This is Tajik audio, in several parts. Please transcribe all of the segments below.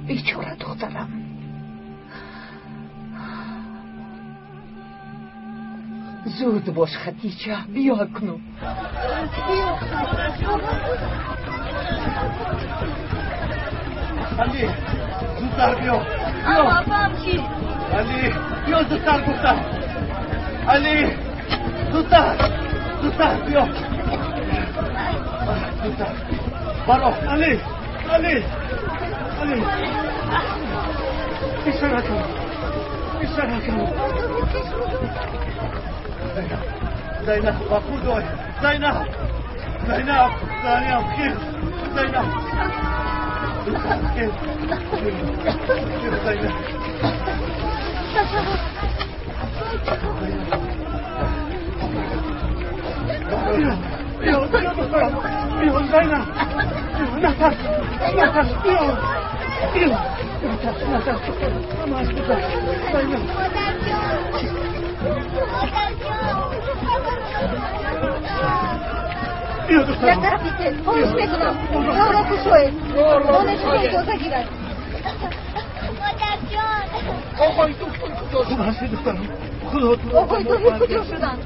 Бечора духтарам. Зуд бош, Хадича, биё акнун. Али, зудтар биё. Биё. Али, биё зудтар гуфтам. Али, зудтар. Зудтар биё. Зудтар. Баро, Али, Али. Али. Ишора кун. Ишора кун. Зайнаб, ба худой. Зайнаб. Зайнаб, Зайнаб, хир. Зайнаб. Хир. Хир, Зайнаб. Биё, биё, духтарам. Биё, Зайнаб. Натарс, натарс, биё. Биё. Натарс, натарс, духтарам. Ҳамааш гузашт. Зайнаб. Биё, духтарам. Хоҳиш мекунам, роҳро кушоед. Донишҳои иҷоза гирад. Модарҷон! Оқои доктор куҷо шуд? Хуб ҳастӣ, духтарам? Худо туро Оқои доктор куҷо шуданд?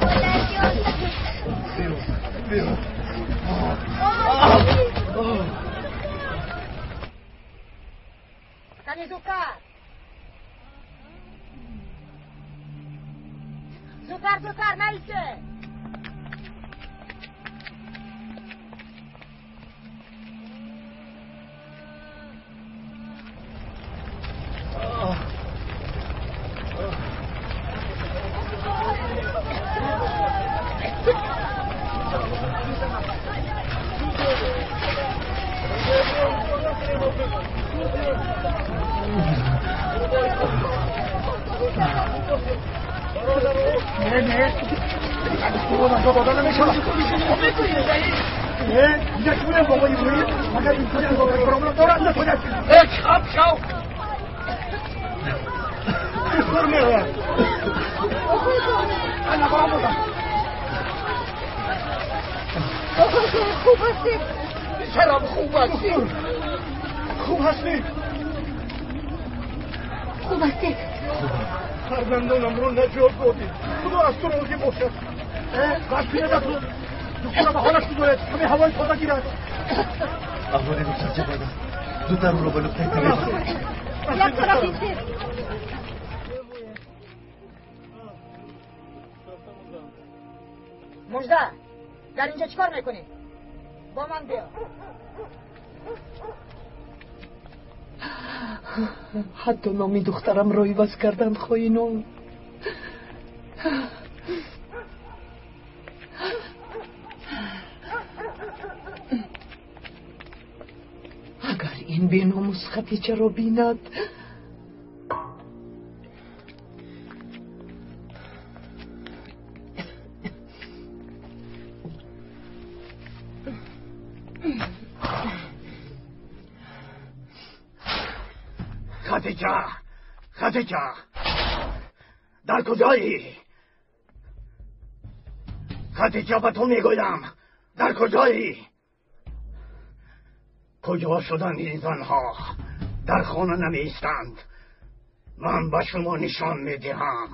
Модарҷон! Биё, биё. Кани зудтар! Зудтар, зудтар, наисе! Не, не. نشونه بابایی بویی مگر این کاری از آقای برامون دارد نکنید خب شو دکتر میآید انا با خوب هستی؟ پسرم خوب هستی؟ خوب هستی؟ خوب هستی؟ فرزندانم رو نجات دادی خدا از تو راضی باشد قشقیه نکن دکترم حالش گذارد همه هوای تازه گیرد احوال دکتر چه بده زودتر او را به نقطه تمیز یک طرف ایستید مژده در اینجا چیکار میکنی؟ با من بیا. حتی نامی دخترم را عوض کردن خائنان. اگر این بیناموس خدیجه را بیند خدیجه خدیجه در کجایی؟ خدیجه به تو میگویم در کجایی؟ کجا شدند این زنها؟ در خانه نمی ایستند. من به شما نشان میدهم.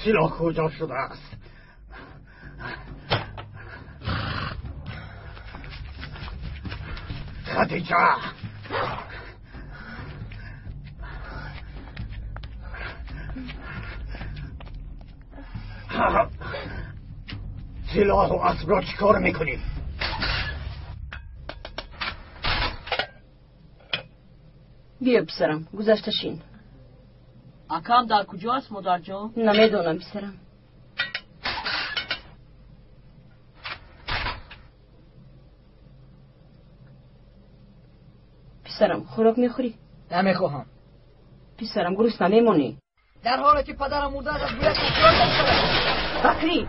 سلاح کجا شده است؟ خدیجه سلاح و اسب را چیکار میکنی؟ بیا پسرم گذشته شین. اکام در کجاست مادر جان؟ نمیدونم پسرم. پسرم خوراک میخوری؟ نمیخواهم. پسرم گرسنه میمونی. در حالی که پدرم مرده است باید خوراک بکری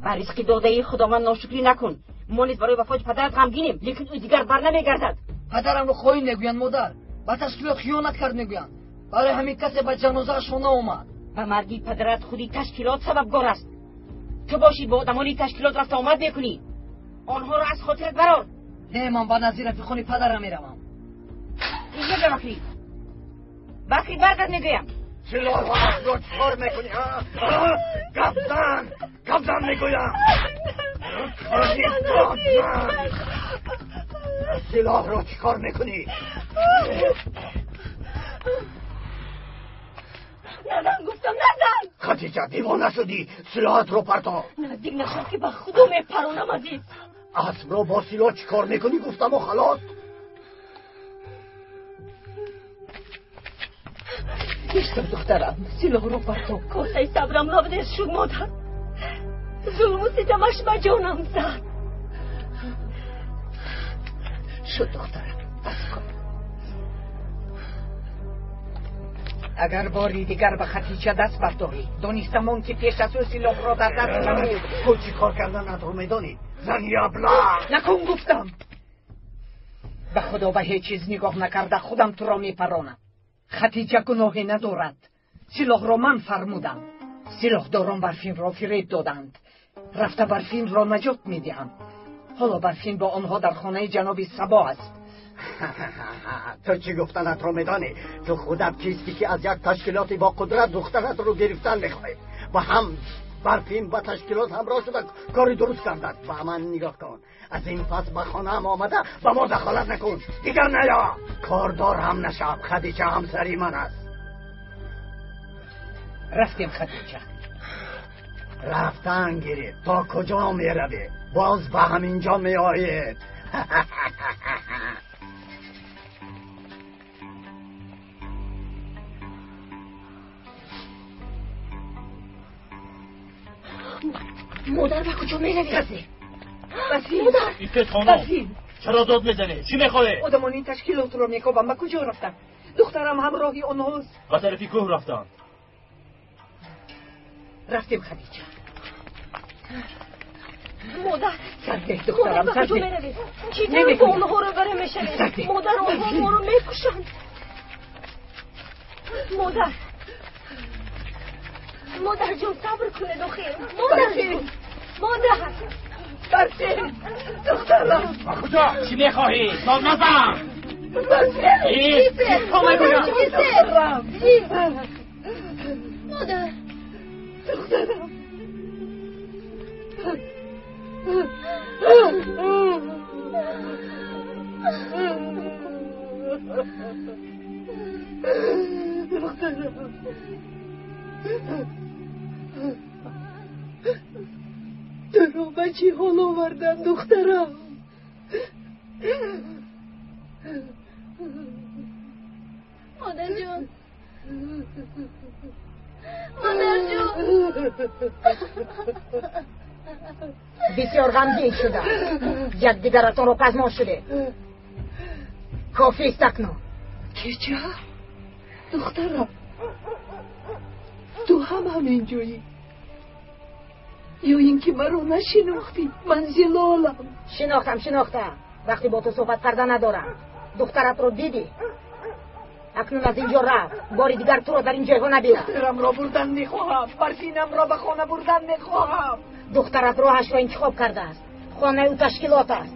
بر رزق داده خداوند ناشکری نکن. ما نیز برای وفات پدرت غمگینیم، لیکن او دیگر بر نمیگردد. پدرم رو خائن میگویند مادر، به تشکیلات خیانت کرد میگویند. برای همین کسی به جنازه‌اش نآمد. به مرگی پدرت خودی تشکیلات سببگار است. تو باشی با آدمانی تشکیلات رفت آمد میکنی. آنها را از خاطرت برآر. نه من به نظیر رفیقان پدرم میروم. اینجا بکری بکری برگرد میگویم. سلاح و اسب را چیکار میکنی؟ گفتن گفتن میگویم. سلاح را چیکار میکنی؟ نزن گفتم نزن. خدیجه دیوانه شدی، سلاحت رو پرتا. نزدیک نشد که به خدا میپرونم عزیز. اسب را با سلاح چیکار میکنی؟ گفتم و خلاص. نیستم دخترم، سلاح رو پرتا. کاسه صبرم لبریز شد مادر. ظلم و ستمش به جانم زد. شد دخترم بس کن. اگر باری دیگر به خدیجه دست برداری دانستم آن که پیش از او سلاح را در دست نمود. تو چی کار کردن رو میدانی؟ زنی ابله. نکن گفتم. به خدا به هیچ چیز نگاه نکرده خودم تو را میپرانم. خدیجه گناهی ندارد. سلاح را من فرمودم. سلاحداران برفین را فریب دادند. رفته برفین را نجات میدهم. حالا برفین با آنها در خانه جناب صبا است. تو چی گفتنت رو میدانی؟ تو خودت کیستی که از یک تشکیلاتی با قدرت دخترت رو گرفتن میخوای و هم برفین با تشکیلات همراه شده کاری درست کردند. و من نگاه کن، از این پس به خانه هم آمده به ما دخالت نکن دیگر. نیا کاردار هم نشم. خدیجه همسری من است. رفتیم خدیجه. رفتن گیرید. تا کجا میروی؟ باز به همینجا میآیید. مادر به کجا میروی؟ بسی ایفت خانم چرا داد میزنی؟ چی میخوای؟ آدمان این تشکیلات رو میکوبم. به کجا رفتم؟ Духтарам ҳамроҳи онҳост. Ба тарафи кӯҳ рафтанд. Рафтем, Хадича. Модар, сарде, духтарам, модар, ба куҷо меравед? Чӣ тавр бо онҳо рӯбарӯ мешавед? Модар, онҳо моро мекушанд. Модар, модарҷон, сабр кунед охир. Модар, модар, Барфин, духтарам. Ба куҷо? Чӣ мехоҳӣ? Дод назан! Барфин, духтарам. Модар, духтарам. Духтарам. Туро ба чӣ ҳол овардам, духтарам? Модарҷон, модарҷон. Бисёр ғамгин шудам. Якдигаратонро пазмон шудед. Кофист акнун. Кеча, духтарам, ту ҳам ҳамин ҷоӣ? Ё ин ки маро нашинохтӣ? Ман Зилолам. Шинохтам, шинохтам. Вақте бо ту суҳбат карда надорам. Духтаратро дидӣ? Акнун аз инҷо рафт. Бори дигар туро дар ин ҷойҳо набинам. Духтарамро бурдан мехоҳам. Барфинамро ба хона бурдан мехоҳам. Духтарат роҳашро интихоб кардааст. Хонаи ӯ ташкилот аст.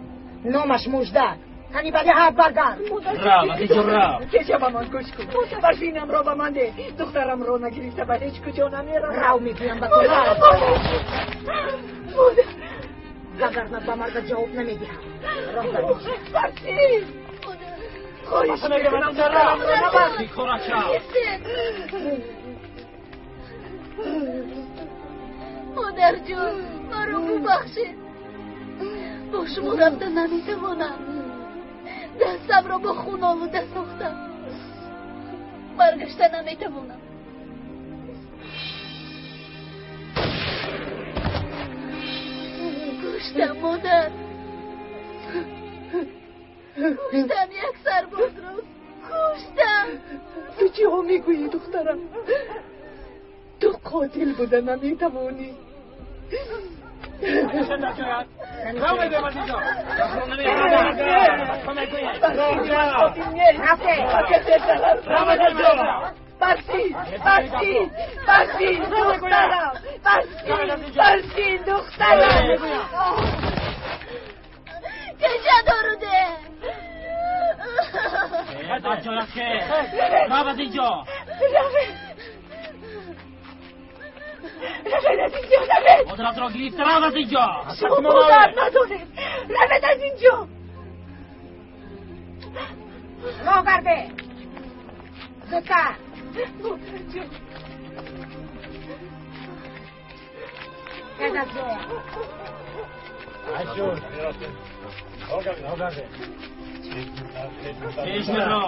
Номаш Мужда. Ҳани баъди ҳафт баргард. Рав, аз инҷо рав. Кеча, ба ман гӯш кун. Барфинамро ба ман деҳ. Духтарамро нагирифта ба ҳеҷ куҷо намеравам. Рав, мегӯям ба ту, рав. Вагарна ба марга ҷавоб намедиҳам. Роҳ баргашт. Барфин! Хоҳиш мекунам, духтарамро набар. Модарҷон, маро бубахшед. Бо шумо рафта наметавонам. Дастамро бо хун олуда сохтам. Баргашта наметавонам. Куштам, модар. Куштам як сарбозро. Куштам. Ту чиҳо мегӯӣ, духтарам? Ту қотил буда наметавонӣ. Барфин, Барфин, Барфин, духтарам, Барфин, Барфин, духтарам. Кеша доруде. Рав аз инҷо. Равед аз инҷо, равед. Модаратро гирифта рав аз инҷо. Шумо модар надоред. Равед аз инҷо. Роҳ гарде. Зудтар. Модарҷон. Газ аз ҷоя. Пеш меро.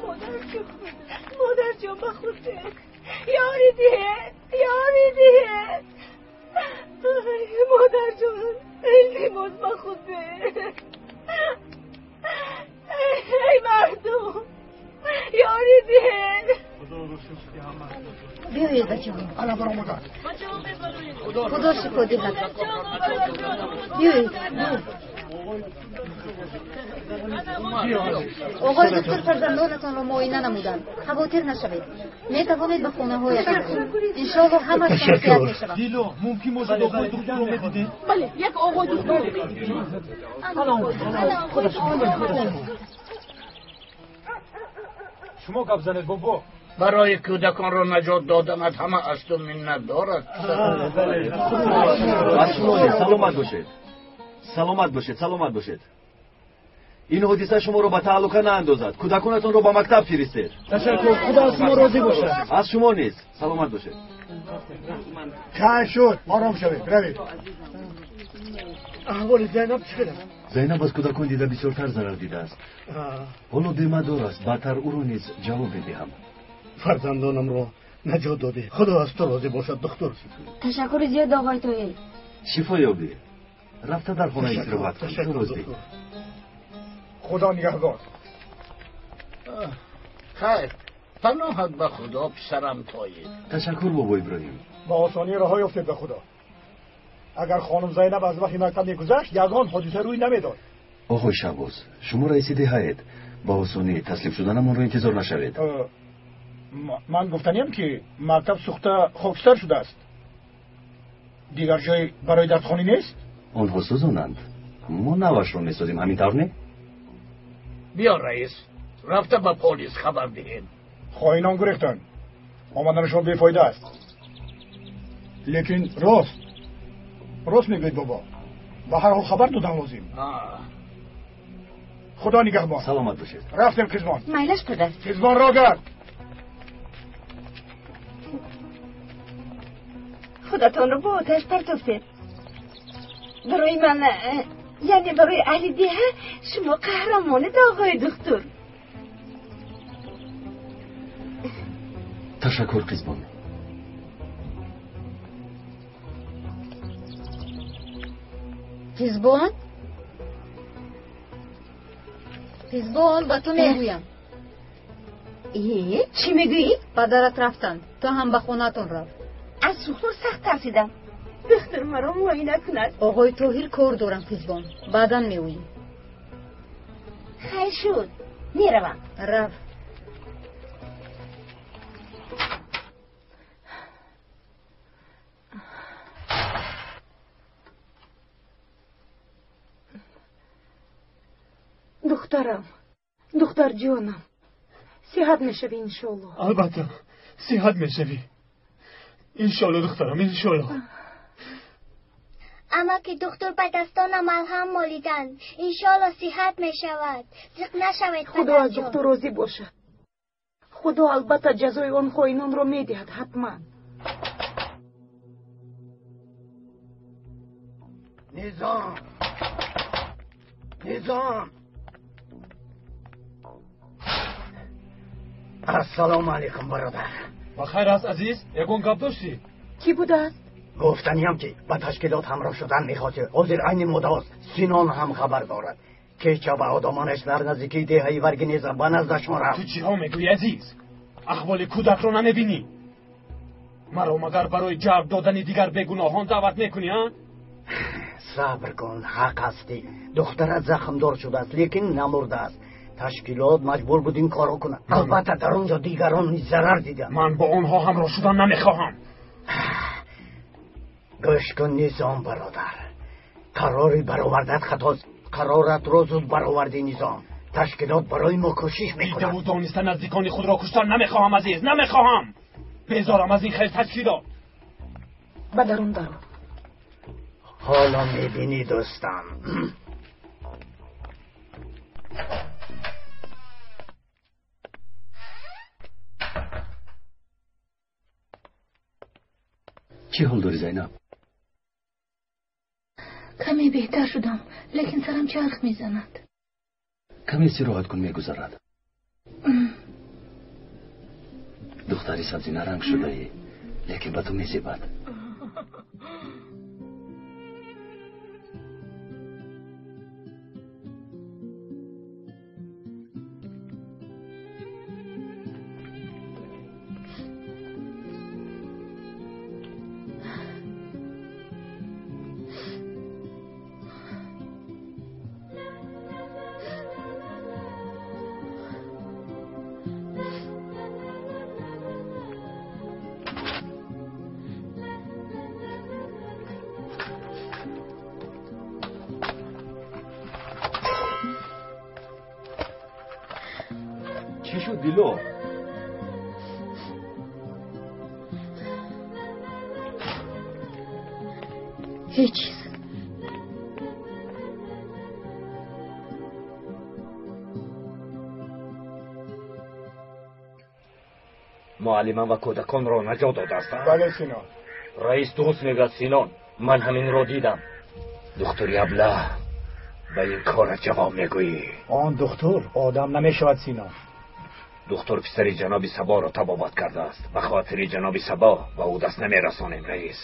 Модарҷон, модарҷон, ба худ деҳ. Ёри диҳед, ёри диҳед. Модарҷон, илтимос, ба худ деҳ. Эй мардум, ёри диҳед. Биёед, бачаҳо. Ана баромаданд. Худо шифо диҳад. Биёед. Оғои доктор фарзандонатонро муоина намуданд. Хавотир нашавед. Метавонед ба хонаҳоятон равед. Иншоаллоҳ ҳамаашон сиҳат мешаванд. Дило, мумкин бошад оғои духтурро медидед? Бале, як оғои духтур. Шумо гап занед, бобо. Барои кӯдаконро наҷот доданат ҳама аз ту миннатдор аст. Аз шумо низ. Саломат бошед, саломат бошед, саломат бошед. Ин ҳодиса шуморо ба таҳлука наандозад. Кӯдаконатонро ба мактаб фиристед. Ташаккур, худо аз шумо розӣ бошад. Аз шумо низ. Саломат бошед. Чанд шуд, ором шавед, равед. Аҳволи Зайнаб чӣ хел аст? Зайнаб аз кӯдакон дида бисёртар зарар дидааст. Ҳоло бемадор аст. Баъдтар ӯро низ ҷавоб медиҳам. Фарзандонамро Наҷот додӣ. Худо аз ту розӣ бошад, духтур. Ташаккури зиёд, оғои Тоҳир. Шифо ёбӣ. Рафта дар хона истироҳат кун. Дуруст. Худо нигаҳбон. Хайр, паноҳат ба Худо, писарам Тоҳир. Ташаккур, бобо Иброҳим. Ба осонӣ раҳо ёфтед ба Худо. Агар хонум Зайнаб аз вақти мактаб мегузашт, ягон ҳодиса рӯй намедод. Оғои Шаҳбоз, шумо раиси деҳаед. Ба осонӣ таслим шуданамонро интизор нашавед. Ман гуфтаниям, ки мактаб сӯхта хокистар шудааст. Дигар ҷой барои дарсхонӣ нест? Онҳо сӯзонанд. Мо навашро месозем, ҳамин тавр не? Биё, раис, рафта ба полис хабар диҳем. Хоинон гурехтанд. Омаданашон бефоида аст. Лекин рост мегӯед, бобо. Ба ҳар ҳол хабар додан лозим. Худо нигаҳбон. Саломат бошед. Рафтем, қизбон. Майлаш, падар. Қизбон, ро гард. Худатонро бо оташ партофтед. Барои ман, яъне барои аҳли деҳа, шумо қаҳрамонед, оғои духтур. Ташаккур, қизбон. Қизбон, Қизбон, ба ту мегӯям. Чӣ мегӯӣ? Падарат рафтанд, ту ҳам ба хонаатон рав. Аз сӯхтор сахт тарсидам. Духтур маро муоина кунад. Оғои Тоҳир кор дорам, Қизбон, баъдан меоӣ. Хайр шуд, меравам. Рав. Духтарам, духтарҷонам, сиҳат мешавӣ, иншоалло. Албатта, сиҳат мешавӣ. Иншоалло, духтарам, иншоалло. Амаки духтур ба дастонам малҳам молиданд. Иншоалло сиҳат мешавад. Зиқ нашавед, Худо аз духтур розӣ бошад. Худо албатта ҷазои он хоинонро медиҳад, ҳатман. Низом, Низом. Ассалому алайкум, бародар. Ба хайр аст, азиз. Ягон гап доштӣ? Кӣ будааст? Гуфтаниям, ки ба ташкилот ҳамроҳ шудан мехости. Ҳозир айни муддаост. Синон ҳам хабар дорад. Кеча ба одамонаш дар наздикии деҳаи Варгинеза ба наздашон рафт. Ту чиҳо мегӯӣ, азиз? Аҳволи кӯдакро намебинӣ? Маро магар барои ҷалб додани дигар бегуноҳон даъват мекунӣ, а? Сабр кун, ҳақ ҳастӣ. Духтарат захмдор шудааст, лекин намурдааст. Ташкилот маҷбур буд ин корро кунад. Албатта, дар он ҷо дигарон низ зарар диданд. Ман бо онҳо ҳамроҳ шудан намехоҳам. Гӯш кун, Низом бародар. Қарори баровардат хатост. Қароратро зуд баровардӣ, Низом. Ташкилот барои мо кӯшиш мекунад. Дидаву дониста наздикони худро куштан намехоҳам, азиз, намехоҳам. Безорам аз ин хел ташкилот. Ба дарун даро. Ҳоло мебинӣ, дӯстам. Чӣ ҳол дорӣ, Зайнаб? Каме беҳтар шудам, лекин сарам чарх мезанад. Каме истироҳат кун, мегузарад. Духтари сабзинаранг шудаӣ, лекин ба ту мезебад. Чӣ шуд, Дило? Ҳеҷ чиз. Муаллима ва кӯдаконро наҷот додааст. Бале, Синон. Раис дуруст мегӯяд, Синон. Ман ҳаминро дидам. Духтури аблаҳ, ба ин корат ҷавоб мегӯӣ. Он духтур одам намешавад, Синон. Духтур писари ҷаноби Саборо табобат кардааст. Ба хотири ҷаноби Сабо ба ӯ даст намерасонем, раис.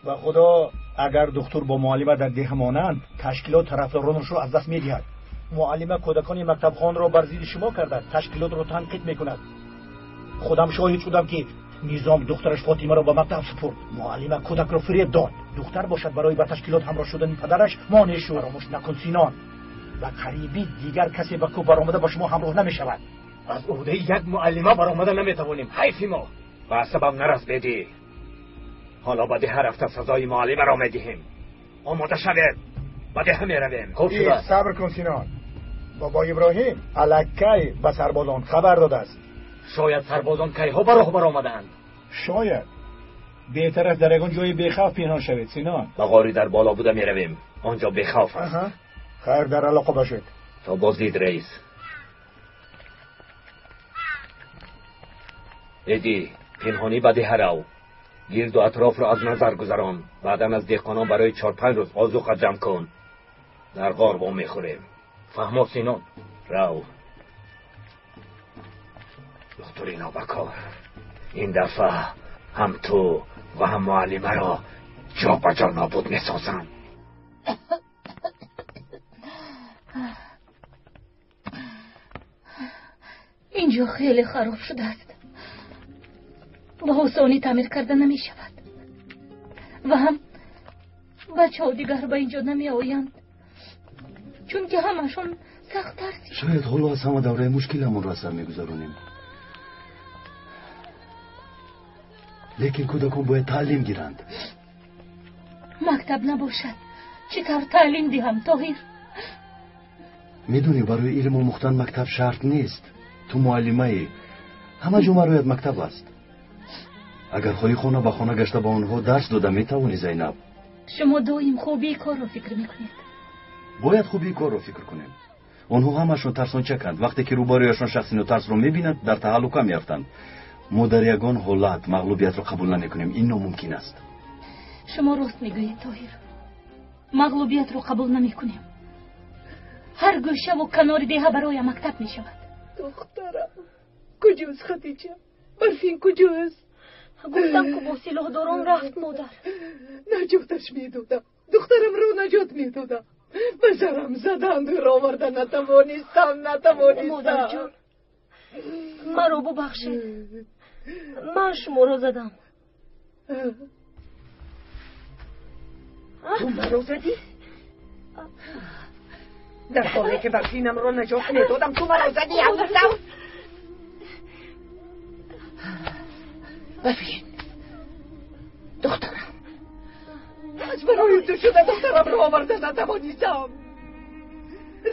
Ба худо, агар духтур бо муаллима дар деҳа монанд, ташкилот тарафдоронашро аз даст медиҳад. Муаллима кӯдакони мактабхонро бар зидди шумо карда, ташкилотро танқид мекунад. Худам шоҳид шудам, ки Низом духтараш Фотимаро ба мактаб супурд. Муаллима кӯдакро фиреб дод. Духтар бошад, барои ба ташкилот ҳамроҳ шудани падараш монеъ шуд. Фаромӯш накун, Синон, ба қарибӣ дигар касе ба кӯҳ баромада ба шумо ҳамроҳ намешавад. Аз уҳдаи як муаллима баромада наметавонем. Ҳайфи мо. Ба асабам нарас, бедӣ. Ҳоло ба деҳа рафта сазои муаллимаро медиҳем. Омода шавед, ба деҳа меравем. Хуб шудааст. Сабр кун, Синон. Бобо Иброҳим аллакай ба сарбозон хабар додааст. Шояд сарбозон кайҳо ба роҳ баромадаанд. Шояд. Беҳтар аст дар ягон ҷои бехавф пинҳон шавед, Синон. Ба ғори дар боло буда меравем. Он ҷо бехавф аст. Хайр, дар алоқа бошед. То боздид, раис. Эдӣ, пинҳонӣ ба деҳа рав. Гирду атрофро аз назар гузарон. Баъдан аз деҳқонон барои 4-5 рӯз озуқа ҷамъ кун. Дар ғор бо мехӯрем. Фаҳмо, Синон. Рав. Духтури нобакор, ин дафъа ҳам ту ва ҳам муаллимаро ҷо ба ҷо нобуд месозам. Инҷо хеле хароб шудааст. Ба осонӣ таъмир карда намешавад. Ва ҳам бачаҳо дигар ба инҷо намеоянд, чунки ҳамашон сахт тарсиданд. Шояд ҳоло аз ҳама давраи мушкиламонро аз сар мегузаронем. Лекин кӯдакон бояд таълим гиранд. Мактаб набошад, чӣ тавр таълим диҳам, Тоҳир? Медонӣ, барои илм омӯхтан мактаб шарт нест. Ту муаллимаӣ, ҳама ҷо бароят мактаб аст. Агар хоҳӣ, хона ба хона гашта ба онҳо дарс дода метавонӣ, Зайнаб. Шумо доим хубии корро фикр мекунед. Бояд хубии корро фикр кунем. Онҳо ҳамашон тарсончаканд. Вақте ки рӯбарӯяшон шахси нотарсро мебинанд, дар таҳаллука меафтанд. Мо дар ягон ҳолат мағлубиятро қабул намекунем. Ин номумкин аст. Шумо рост мегӯед, Тоҳир. Мағлубиятро қабул намекунем. Ҳар гӯшаву канори деҳа бароям мактаб мешавад. Духтарам, куҷост Хадиҷа? Барфин куҷост? Гуфтам, ки бо силоҳдорон рафт, модар. Наҷоташ медодам. Духтарамро наҷот медодам. Ба сарам заданд, ӯро оварда натавонистам, натавонистам. Модарҷон, маро бубахшед. Ман шуморо задам. Ту маро задӣ? Дар ҳоле ки Барфинамро наҷот медодам, ту маро задӣ, гуфтам. Барфин, духтарам, аз барои ту шуда духтарамро оварда натавонистам.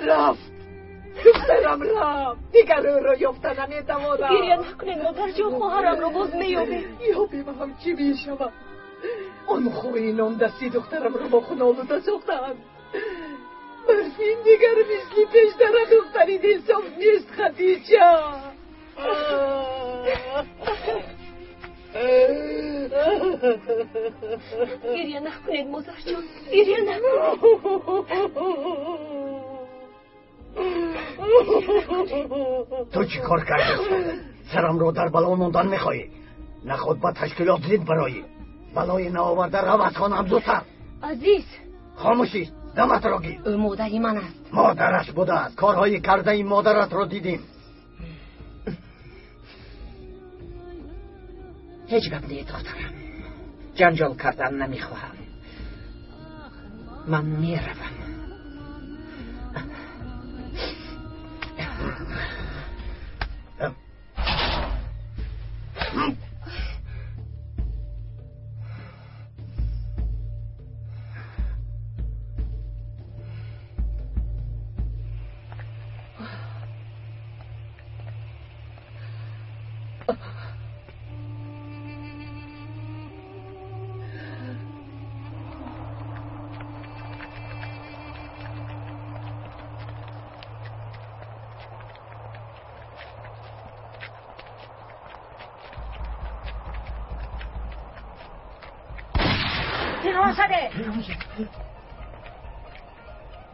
Рафт, духтарам рафт, дигар ӯро ёфта наметавонам. Гиря накунед, модарҷон, хоҳарамро боз меёбем. Ёбем ҳам чӣ мешавад? Он хоинон дасти духтарамро бо хун олуда сохтаанд. Барфин дигар мисли пештара духтари дилсоф нест, Хадиҷа. Гиря накунед, модарҷон, гиря накунед. Ту чӣ кор кардӣ? Сарамро дар бало мондан мехоҳӣ? Наход ба ташкилот зид бароӣ. Балои наоварда рав аз хонаам зудтар. Азиз, хомӯшӣ, даматро гир. Ӯ модари ман аст. Модараш будааст. Корҳои кардаи модаратро дидем. Ҳеҷ гап не, духтарам. Ҷанҷол кардан намехоҳам. Ман меравам.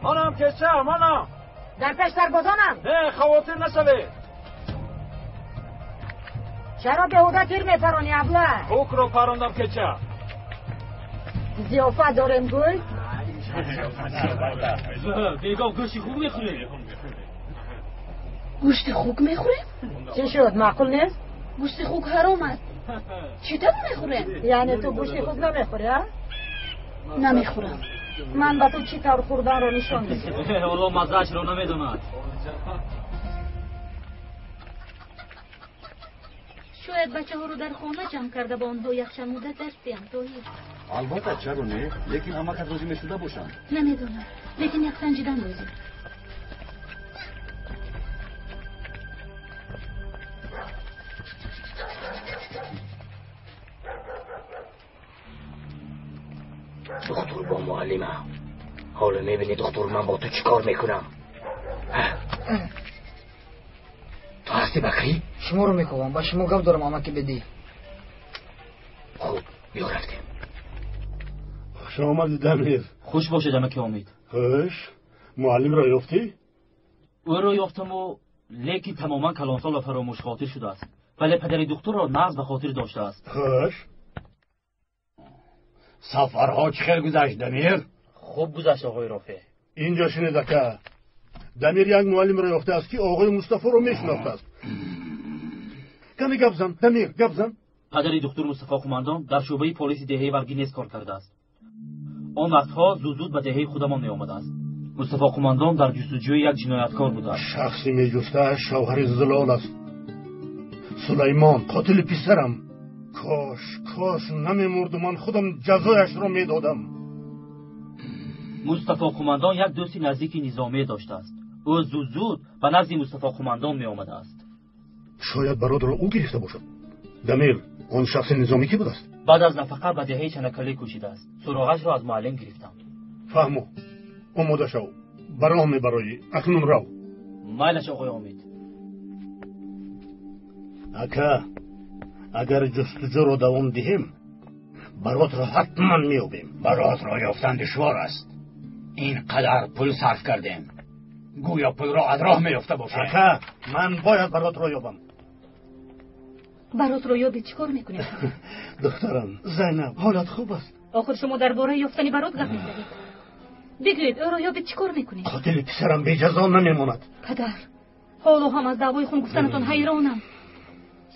Манам кеча, манам. Дар пеш сарбозонам. Не, хавотир нашавед. Чаро беҳуда тир мепаронӣ, абла? Хукро парондам, кеча. Зиёфат дорем, гӯй? Бегоҳ гӯшти хук мехӯрем. Гӯшти хук мехӯрем? Чӣ шуд, маъқул нест? Гӯшти хук ҳаром аст. Чӣ тавр мехӯрем? Яъне ту гӯшти хук намехӯрӣ, а? Намехӯрам. Ман ба ту чӣ тавр хӯрданро нишон медиҳам. Ҳоло маззаашро намедонад. Шояд бачаҳоро дар хона ҷамъ карда ба онҳо якчанд муддат дарс диҳам, Тоҳир. Албатта, чаро не, лекин ҳама кас розӣ мешуда бошанд. Намедонам, лекин як санҷидан лозим. Духтур бо муаллима. Ҳоло мебинӣ, духтур, ман бо ту чӣ кор мекунам. Ту ҳастӣ, Бакрӣ? Шуморо мекобам, ба шумо гап дорам, амаки Бедӣ. Хуб, биё рафтем. Хуш омадӣ, Дамир. Хуш бошед, амаки Омид. Хуш. Муаллимро ёфтӣ? Ӯро ёфтаму, лекин тамоман калонсол ва фаромӯшхотир шудааст. Вале падари духтурро нағз ба хотир доштааст. Хуш. Сафарҳо чӣ хел гузашт, Дамир? Хуб гузашт, оғои Рофеъ. Инҷо шинед, ака. Дамир як муаллимро ёфтааст, ки оғои Мустафоро мешинохтааст. Каме гап зан, Дамир, гап зан. Падари духтур Мустафо қумандон дар шӯъбаи полиси деҳаи Варгинес кор кардааст. Он вақтҳо зуд-зуд ба деҳаи худамон меомадааст. Мустафо қумандон дар ҷустуҷӯи як ҷинояткор будааст. Шахси меҷустааш шавҳари Зилол аст. Сулаймон, қотили писарам. Кош, кош намемурду, ман худам ҷазояшро медодам. Мустафо қумандон як дӯсти наздики низомие доштааст. Ӯ зуд-зуд ба назди Мустафо қумандон меомадааст. Шояд бародаро ӯ гирифта бошад. Дамир, он шахси низомӣ кӣ будааст? Баъд аз нафақа ба деҳаи Чанакалӣ кӯчидааст. Суроғашро аз муаллим гирифтам. Фаҳмо, омода шав, ба роҳ мебароӣ, акнун рав. Майлаш, оғои Омид. Ака, агар ҷустуҷӯро давом диҳем, баротро ҳатман меёбем. Баротро ёфтан душвор аст. Ин қадар пул сарф кардем, гӯё пулро аз роҳ меёфта бошем. Ака, ман бояд баротро ёбам. Баротро ёбед, чӣ кор мекунед? Духтарам Зайнаб, ҳолат хуб аст? Охир шумо дар бораи ёфтани барот гап мезанед. Бигӯед, ӯро ёбед, чӣ кор мекунед? Қотили писарам беҷазо намемонад. Падар, ҳоло ҳам аз даъвои хун гуфтанатон ҳайронам.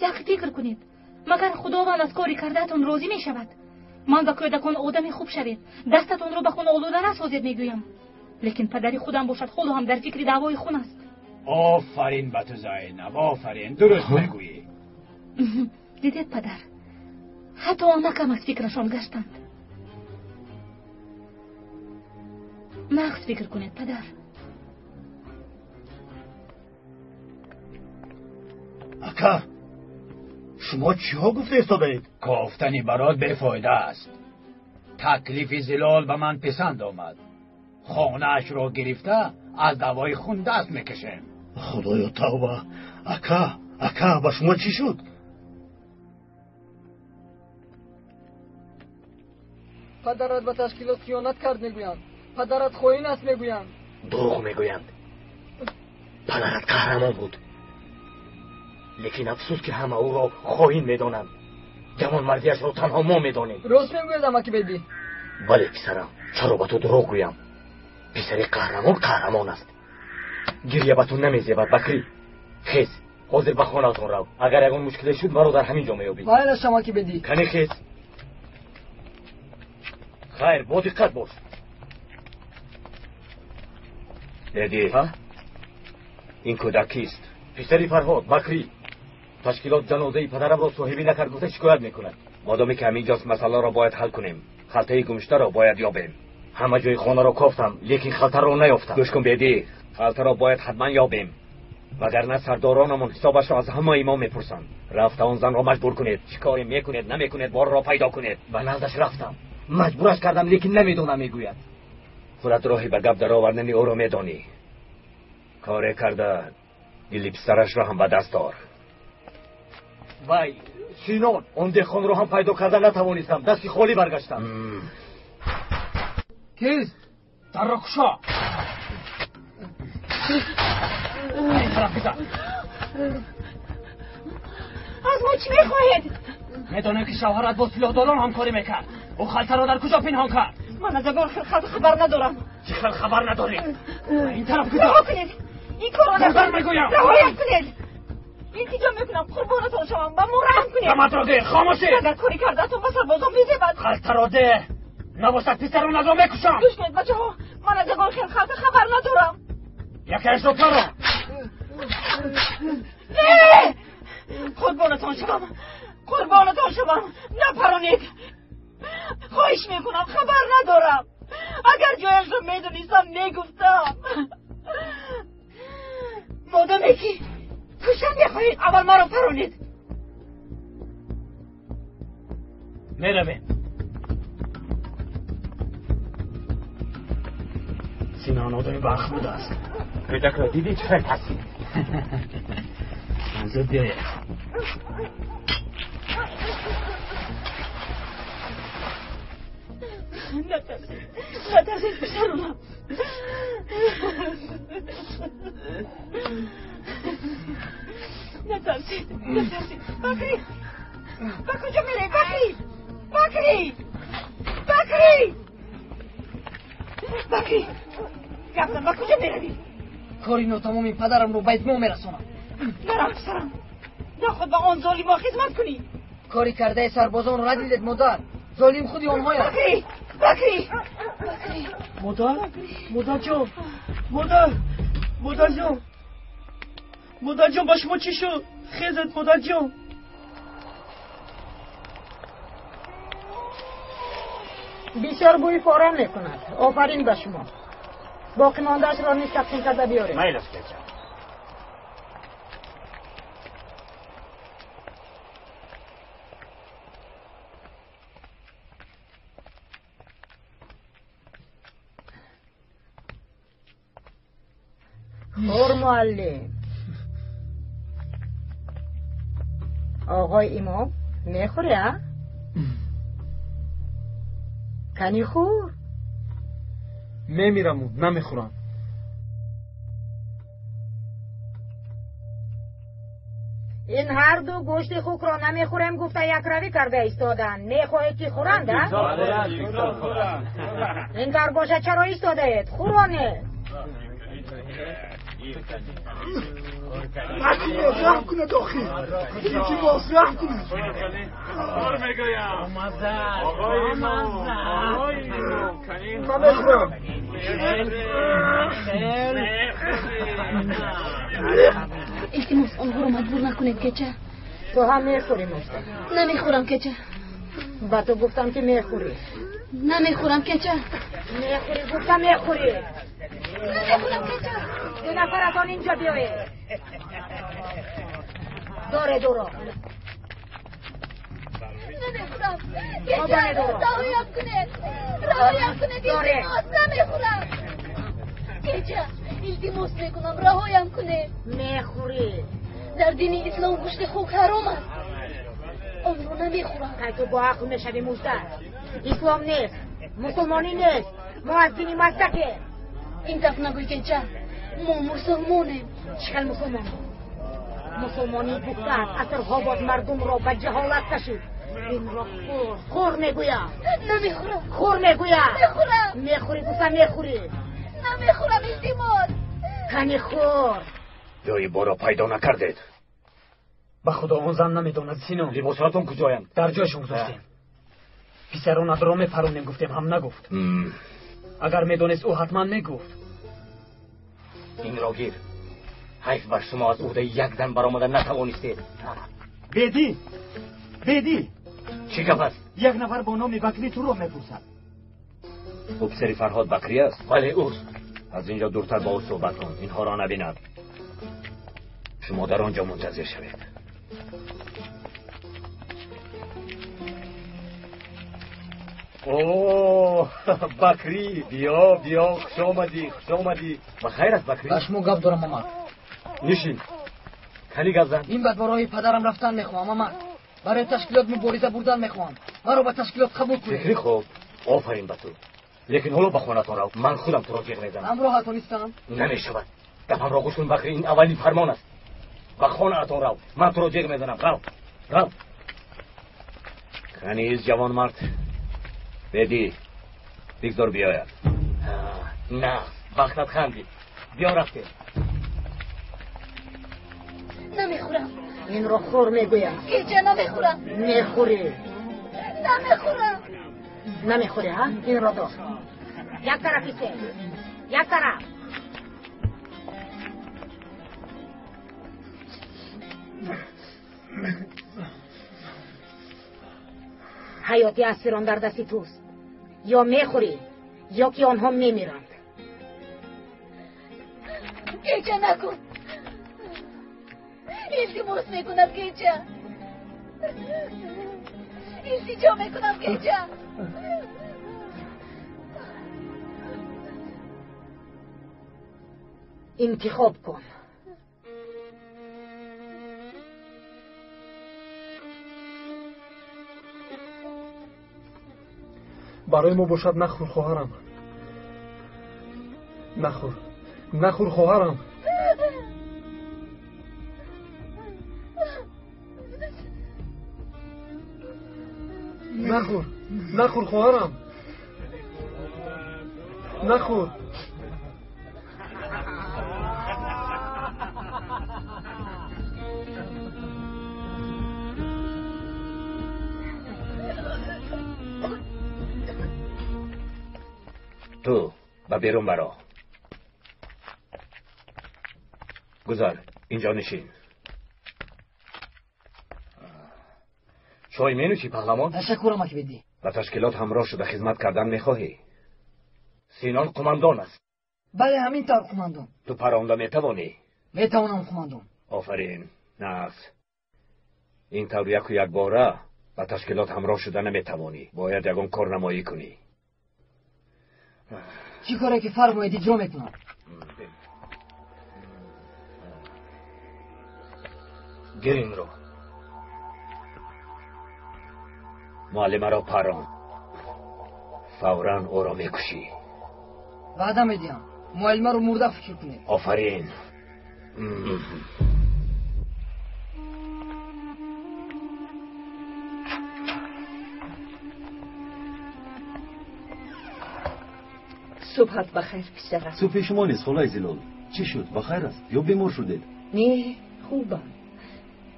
Як фикр кунед, магар Худованд аз кори кардаатон розӣ мешавад? Ман ба кӯдакон одами хуб шавед, дастатонро ба хун олуда насозед мегӯям. Лекин падари худам бошад, ҳоло ҳам дар фикри даъвои хун аст. Офарин ба ту, Зайнаб, офарин, дуруст мегӯӣ. Дидед, падар, ҳатто амакам аз фикрашон гаштанд. Нағз фикр кунед, падар. Ака, шумо чиҳо гуфта истодаед? Кофтани барот бефоида аст. Таклифи Зилол ба ман писанд омад. Хонаашро гирифта аз даъвои хун даст мекашем. Худоё, тавба! Ака, ака, ба шумо чӣ шуд? Падарат ба ташкилот хиёнат кард мегӯянд. Падарат хоин аст мегӯянд. Дурӯғ мегӯянд. Падарат қаҳрамон буд, лекин афсӯс, ки ҳама ӯро хоин медонанд. Ҷавонмардиашро танҳо мо медонем. Рост мегӯяд, амаки Бедӣ? Бале, писарам, чаро ба ту дурӯғ гӯям? Писари қаҳрамон қаҳрамон аст. Гиря ба ту намезебад, Бакрӣ. Хез, ҳозир ба хонаатон рав. Агар ягон мушкиле шуд, маро дар ҳамин ҷо меёбӣ. Майлаш, амаки Бедӣ. Кани, хез. Хайр, бо диққат бош. Бедӣ, ин кӯдак кист? Писари Фарҳод, Бакрӣ. Ташкилот ҷанозаи падарамро соҳибӣ накард гуфта шикоят мекунад. Модоме ки ҳаминҷост, масъаларо бояд ҳал кунем. Халтаи гумшударо бояд ёбем. Ҳама ҷои хонаро кофтам, лекин халтаро наёфтам. Гӯш кун, Бедӣ, халтаро бояд ҳатман ёбем, вагарна сардоронамон ҳисобашро аз ҳамаи мо мепурсанд. Рафта он занро маҷбур кунед. Чӣ коре мекунед, намекунед, борро пайдо кунед. Ба наздаш рафтам, маҷбураш кардам, лекин намедонам мегӯяд. Худат роҳи ба гап даровардани ӯро медонӣ. Коре карда дили писарашро ҳам ба даст ор. Вай, Синон, он деҳқонро ҳам пайдо карда натавонистам, дасти холӣ баргаштам. Кист? Дарро кушо. Ин тараф бизан. Аз мо чӣ мехоҳед? Медонем ки шавҳарат бо силоҳдорон ҳамкорӣ мекард. Ӯ халтаро дар куҷо пинҳон кард? Ман аз ягон хел халта хабар надорам. Чӣ хел хабар надорӣ? Ин тараф куҷо? Раҳо кунед! Ин корро накунед! Мегӯям! Раҳоям кунед! Илтиҷо мекунам, қурбонатон шавам, ба мо раҳм кунед! Даматро деҳ, хомӯшӣ! Агар кори кардаатон ба сарбозон безебад! Халтаро деҳ! Набошад писаронатро мекушам! Гӯш кунед, бачаҳо, ман аз ягон хел халта хабар надорам. Якеашро паро! Не! Қурбонатон шавам! Қурбонатон шавам! Напаронед! Хоҳиш мекунам, хабар надорам. Агар ҷояшро медонистам, мегуфтам. Модоме ки куштан мехоҳед, аввал маро паронед. Меравем. Синон одами барх будааст. Кӯдакро дидӣ чӣ хел тарсид? Зуд биёед. Натарсед, натарсед, писарунам. Натарсед, натарсед. Бакрӣ, ба куҷо меравӣ? Бакрӣ, Бакрӣ, Бакрӣ, Бакрӣ, гап зан, ба куҷо меравӣ? Кори нотамоми падарамро ба итмом мерасонам. Нарав, писарам, наход ба он золимо хизмат кунӣ. Кори кардаи сарбозонро надидед, модар. Золим худи онҳоянд. Бакрӣ, Бакрӣ, Бакрӣ. Модар, модарҷон, модар, модарҷон, модарҷон, ба шумо чӣ шуд? Хезед, модарҷон. Бисёр бӯи фора мекунад. Офарин ба шумо. Боқӣ мондаашро низ тақсим карда биёред. Майл аст, бача. Хӯр, муаллим. Оғои имом, мехӯрӣ, а? Кани хӯр. Мемираму намехӯрам. Ин ҳарду гӯшти хукро намехӯрем гуфта якравӣ карда истоданд. Мехоҳед ки хӯранд, а? Ин тавр бошад, чаро истодаед? Хӯронед. Илтимос, раҳм кунед, охир. Илтимос, раҳм кунед. Ман мехӯрам. Илтимос, онҳоро маҷбур накунед, кеча. Ту ҳам мехӯрӣ, Муста. Намехӯрам, кеча. Ба ту гуфтам ки мехӯрӣ. Намехӯрам, кеча. Мехӯрӣ, гуфтам мехӯрӣ. Намехӯрам, кеча. Ду нафаратон инҷо биёед. Доред ӯро. Намехӯрам. Кеча, раҳоям кунед. Раҳоям кунед, илтимос, намехӯрам. Кеча, илтимос мекунам, раҳоям кунед. Мехӯрӣ. Дар дини ислом гӯшти хук ҳаром аст. Онро намехӯрам. Кай ту бо ақл мешавӣ, Мужда? Ислом нест, мусулмонӣ нест. Мо аз дини маздакем. Ин гап нагӯй, кеча. Мо мусулмонем. Чӣ хел мусулмон? Мусулмонӣ гуфтаат асрҳо боз мардумро ба ҷаҳолат кашид. Инро хӯр, хӯр мегӯям. Намехӯрам. Хӯр мегӯям. Мехӯрам. Мехӯрӣ, гуфтам мехӯрӣ. Намехӯрам, илтимос. Кани хӯр. Ҷои боро пайдо накардед. Ба худо он зан намедонад, Сино. Либосҳоятон куҷоянд? Дар ҷойшон гузоштем. Писаронатро мепаронем гуфтем, ҳам нагуфт. Агар медонист, ӯ ҳатман мегуфт. Инро гир. Ҳайф бар шумо, аз уҳдаи як зан баромада натавонистед. Бедӣ, бедӣ. Чӣ гап аст? Як нафар бо номи Бакрӣ туро мепурсад. Ӯ писари Фарҳод Бакрӣ аст? Бале, ӯст. Аз инҷо дуртар бо ӯ суҳбат кун, инҳоро набинад. Шумо дар он ҷо мунтазир шавед. О, Бакрӣ, биё, биё, хуш омадӣ, хуш омадӣ. Ба хайр аст, Бакрӣ? Ба шумо гап дорам, Мамад. Нишин. Кани гап зан. Ин баъд ба роҳи падарам рафтан мехоҳам, Мамад. Барои ташкилот мубориза бурдан мехоҳам. Маро ба ташкилот қабул кунед. Фикри хуб. Офарин ба ту. Лекин ҳоло ба хонатон рав. Ман худам туро ҷиғ мезанам. Ҳамроҳатон истам? Намешавад. Гапамро гӯш кун, Бакрӣ, ин аввалин фармон аст. Ба хонаатон рав. Ман туро ҷиғ мезанам. Рав. Рав. Каниз ҷавонмард. Бедӣ, бигзор биёяд. На, вақтат хандид. Биё рафтем. Намехӯрам. Инро хӯр мегӯям. Кеҷа намехӯрам. Мехӯрӣ. Намехӯрам. Намехӯрӣ, ҳа? Инро дор. Як тараф исе. Як тараф. Ҳаёти асирон дар дасти туст. Ё мехӯрӣ, ё ки онҳо мемиранд. Кеҷа накун. Илтимос мекунам, кеҷа. Илтиҷо мекунам, кеҷа. Интихоб кун. Барои мо бошад, нахӯр, хоҳарам. Нахӯр, нахӯр, хоҳарам. Нахӯр, нахӯр, хоҳарам. Нахӯр. Ту ба берун баро. Гузар, инҷо нишин. Чой менӯшӣ, паҳлавон? Ташаккур, амак Бедӣ. Ба ташкилот ҳамроҳ шуда хизмат кардан мехоҳӣ? Синон қумандон аст. Бале, ҳамин тавр, қумандон. Ту паронда метавонӣ? Метавонам, қумандон. Офарин, нағз. Ин тавр яку якбора ба ташкилот ҳамроҳ шуда наметавонӣ. Бояд ягон корнамоӣ кунӣ. Чӣ коре ки фармоед, иҷро мекунам. Гир инро. Муаллимаро парон. Фавран ӯро мекушӣ. Ваъда медиҳам, муаллимаро мурда фикр кунед. Офарин. Субҳат бахайр, писарам. Субҳи шумо низ, холаи Зилол. Чӣ шуд? Ба хайр аст ё бемор шудед? Не, хубам.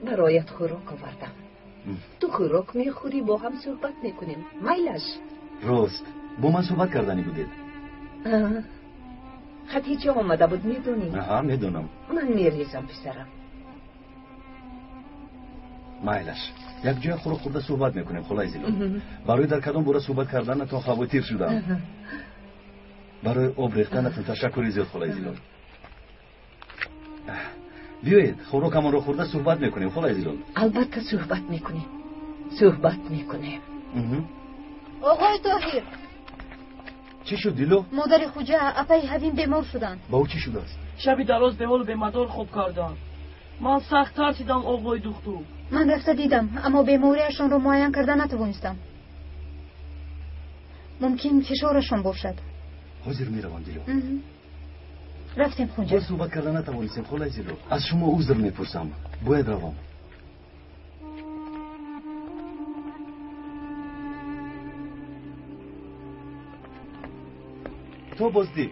Бароят хӯрок овардам. Ту хӯрок мехӯрӣ, бо ҳам суҳбат мекунем. Майлаш? Рост, бо ман суҳбат карданӣ будед? Хатиҷа омада буд, медонӣ? Аҳа, медонам. Ман мерезам, писарам. Майлаш, якҷоя хӯрок хӯрда суҳбат мекунем, холаи Зилол. Барои дар кадом бора суҳбат карданатон хавотир шудам. Барои об рехтанатон ташаккури зиёд, холаи Зилол. Биёед, хӯрокамонро хӯрда суҳбат мекунем, холаи Зилол. Албатта суҳбат мекунем, суҳбат мекунем. Оғои Тоҳир. Чӣ шуд, Дило? Модари Хуҷа, апаи Ҳавим бемор шуданд. Ба ӯ чӣ шудааст? Шаби дароз беҳолу бемадор хоб кардам. Ман сахт тарсидам, оғои духтур. Ман рафта дидам, аммо бемориашонро муайян карда натавонистам. Мумкин фишорашон бошад. Ҳозир меравам, Дило. Рафтем, Хуҷа. Боз суҳбат карда натавонистем, холаи Зилол. Аз шумо узр мепурсам. Бояд равам. То боздид.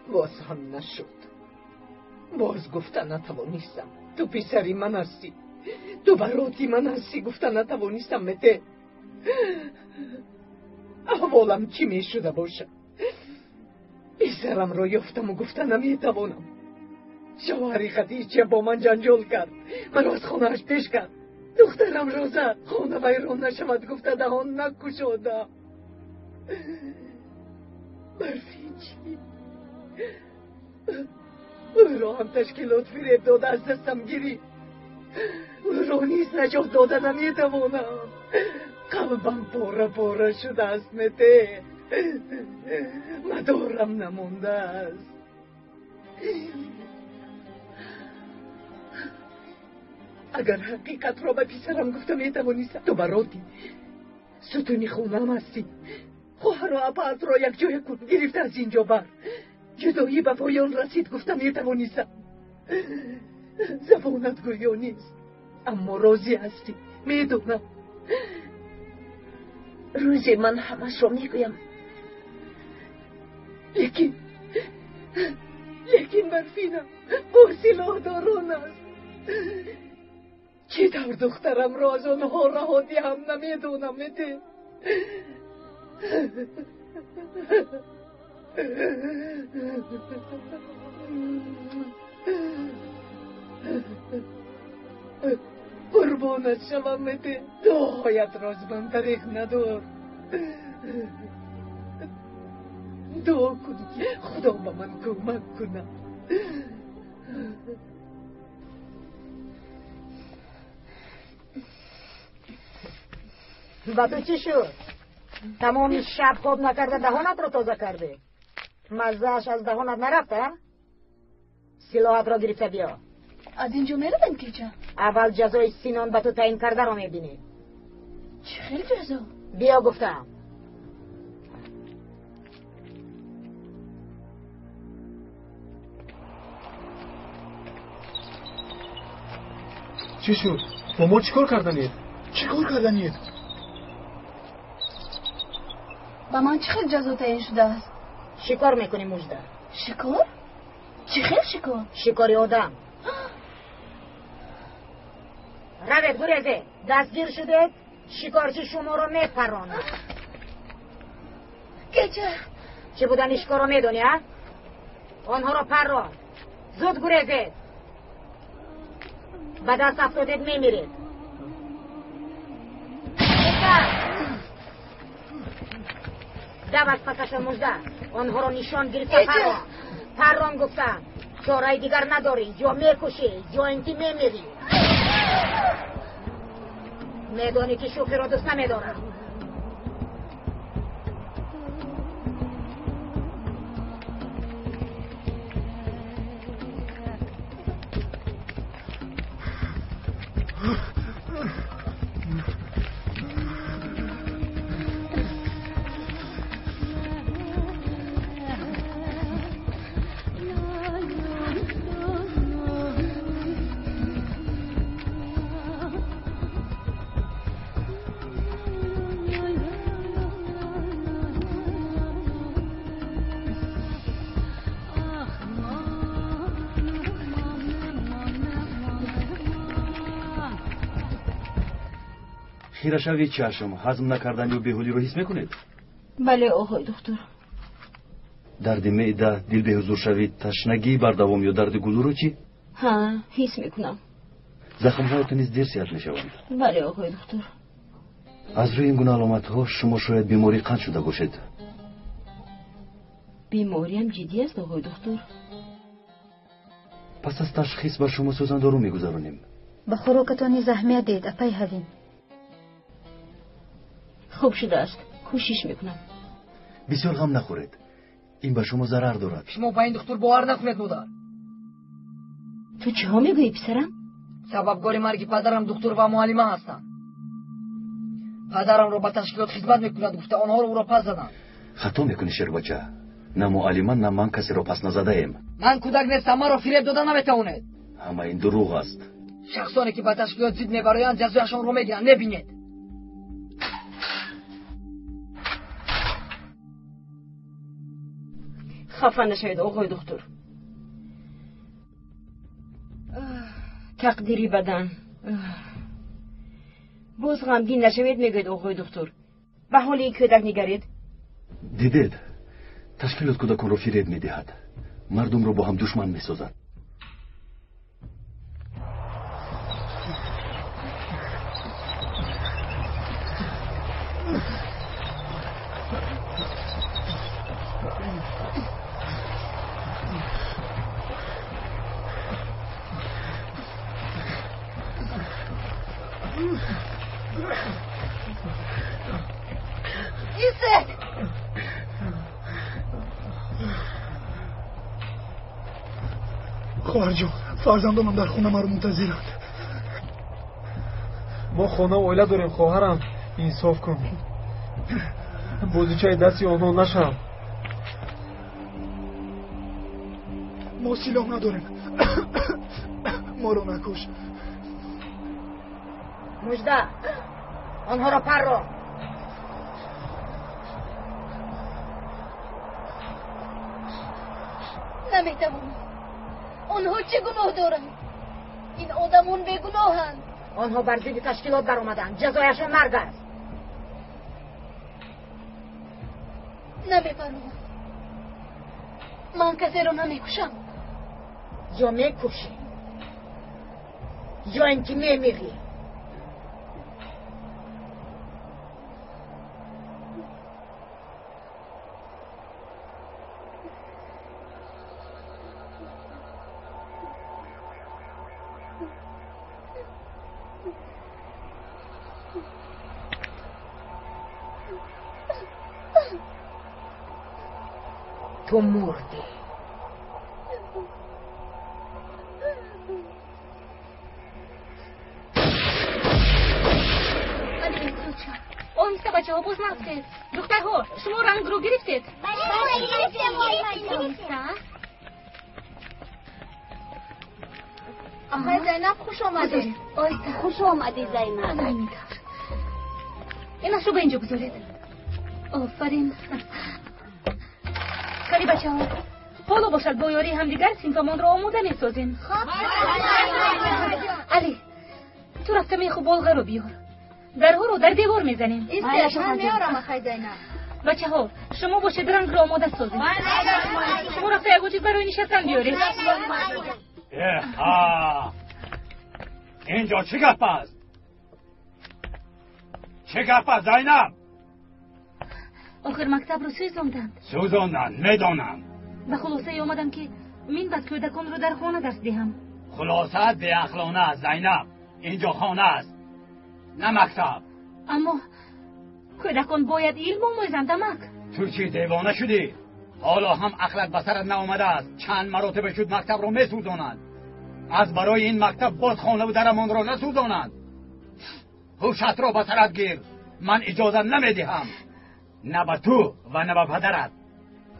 Боз ҳам нашуд. Боз гуфта натавонистам. Ту писари ман ҳастӣ. Ту бароти ман ҳастӣ, гуфта натавонистам, мете. Аҳволам чӣ мешуда бошад? Писарамро ёфтаму гуфта наметавонам. Шавҳари Хадича бо ман ҷанҷол кард. Маро аз хонааш пеш кард. Духтарамро зад. Хона вайрон нашавад гуфта даҳон накушодам. Барфи чӣ? Ӯро ҳам ташкилот фиреб дода, аз дастам гирифт. Ӯро низ наҷот дода наметавонам. Қалбам пора пора шудааст, мете. Мадорам намондааст. Агар ҳақиқатро ба писарам гуфта метавонистам. Ту бароти сутуни хонам ҳастӣ. Хоҳару апаатро якҷоя кун, гирифта аз инҷо бар. Ҷудоӣ ба поён расид гуфта метавонистам. Забонат гӯё нест, аммо розӣ ҳастӣ, медонам. Рӯзе ман ҳамашро мегӯям. Лекин Барфинам бо силоҳдорон аст. Чӣ тавр духтарамро аз онҳо раҳо диҳам намедонам. Мете қурбонат шавам, Мете, дуоятро аз ман тариқ надор. Дуо кун ки Худо ба ман кӯмак кунад. Ба ту чӣ шуд? Тамоми шаб хоб накарда даҳонатро тоза кардӣ? Маззааш аз даҳонат нарафта? Силоҳатро гирифта биё. Аз инҷо меравем кеҷа? Аввал ҷазои Синон ба ту таъин кардаро мебинӣ. Чӣ хел ҷазо? Биё гуфтам. Чӣ шуд? Бо мо чӣ кор карданед? Чӣ кор карданед? Ба ман чӣ хел ҷазо таъин шудааст? Шикор мекунӣ, мужда. Шикор? Чӣ хел шикор? Шикори одам. Равед, гурезед. Дастгир шудед, шикорчи шуморо мепаронад. Кеҷа? Чӣ будани шикорро медонӣ, а? Онҳоро паррон. Зуд гурезед. Ба даст афтодед, мемиред. Дав аз пасашон, мужда. Онҳоро нишон гирифта паррон. Паррон гуфтам. Чораи дигар надорӣ. Ё мекушӣ, ё ин ки мемирӣ. Медонӣ ки шӯхиро дӯст намедорам. Хирашавии чашм, ҳазм накардан ё беҳолиро ҳис мекунед? Бале, оғои духтур. Дарди меъда, дилбеҳузуршавӣ, ташнагии бардавом ё дарди гулӯро чӣ? Ҳа, ҳис мекунам. Захмҳоятон низ дер сиҳат мешаванд. Бале, оғои духтур. Аз рӯи ин гуна аломатҳо шумо шояд бемории қанд шуда бошед. Бемориам ҷиддӣ аст, оғои духтур. Пас аз ташхис ба шумо сӯзандору мегузаронем. Ба хӯрокатон низ аҳамият диҳед, апай Ҳавин. Хуб шудааст, кӯшиш мекунам. Бисёр ғам нахӯред, ин ба шумо зарар дорад. Шумо ба ин духтур бовар накунед, модар. Ту чиҳо мегӯӣ, писарам? Сабабгори марги падарам духтур ва муаллима ҳастанд. Падарамро ба ташкилот хизмат мекунад гуфта онҳоро ӯро пас заданд. Хато мекунӣ, шербача. На муаллима, на ман касеро пас назадаем. Ман кӯдак нестам, маро фиреб дода наметавонед. Ҳама ин дурӯғ аст. Шахсоне ки ба ташкилот зид мебароянд ҷазояшонро мегиранд, мебинед. Хафа нашавед, оғои духтур. Тақдири бадан. Боз ғамгин нашавед, мегӯед, оғои духтур. Ба ҳоли ин кӯдак нигаред. Дидед, ташкилот кӯдаконро фиреб медиҳад, мардумро бо ҳам душман месозад. Хоҳарҷон, фарзандонам дар хона маро мунтазиранд. Мо хона ва оила дорем, хоҳарам. Инсоф кун. Бозичаи дасти онҳо нашав. Мо силоҳ надорем. Моро накуш. Мужда, онҳоро паррон. Наметавонам. Онҳо чӣ гуноҳ доранд? Ин одамон бегуноҳанд. Онҳо бар зидди ташкилот баромаданд. Ҷазояшон марг аст. Намепаронам. Ман касеро намекушам. Ё мекушӣ, ё ин ки мемирӣ. Ту мурдӣ. Оҳиста бачаҳо, боз нафтед. Духтарҳо, шумо рангро гирифтед? Оҳиста. Ахай Зайнаб, хуш омадӣ. Оҳиста. Хуш омадӣ, Зайнаб. Инашро ба инҷо гузоред. Офарин. Кали бачаҳо, ҳоло бошад бо ёрии ҳамдигар синфамонро омода месозем. Али, ту рафта меху болғаро биёр. Дарҳоро дар девор мезанем. Ман меорам, ахай Зайнаб. Бачаҳо, шумо бошед рангро омода созед. Шумо рафта ягон чиз барои нишастан биёред. Инҷо чӣ гап аст? Чӣ гап аст, Зайнаб? Охир мактабро сӯзонданд. Сӯзонданд, медонам. Ба хулосае омадам ки мин баъд кӯдаконро дар хона дарс диҳам. Хулосаат беақлона аст, Зайнаб. Инҷо хона аст, на мактаб. Аммо кӯдакон бояд илм омӯзанд, амак. Ту чӣ девона шудӣ? Ҳоло ҳам ақлат ба сарат наомадааст. Чанд маротиба шуд мактабро месӯзонанд. Аз барои ин мактаб боз хонаву дарамонро насӯзонанд. Ҳушатро ба сарат гир. Ман иҷоза намедиҳам. На ба ту ва на ба падарат.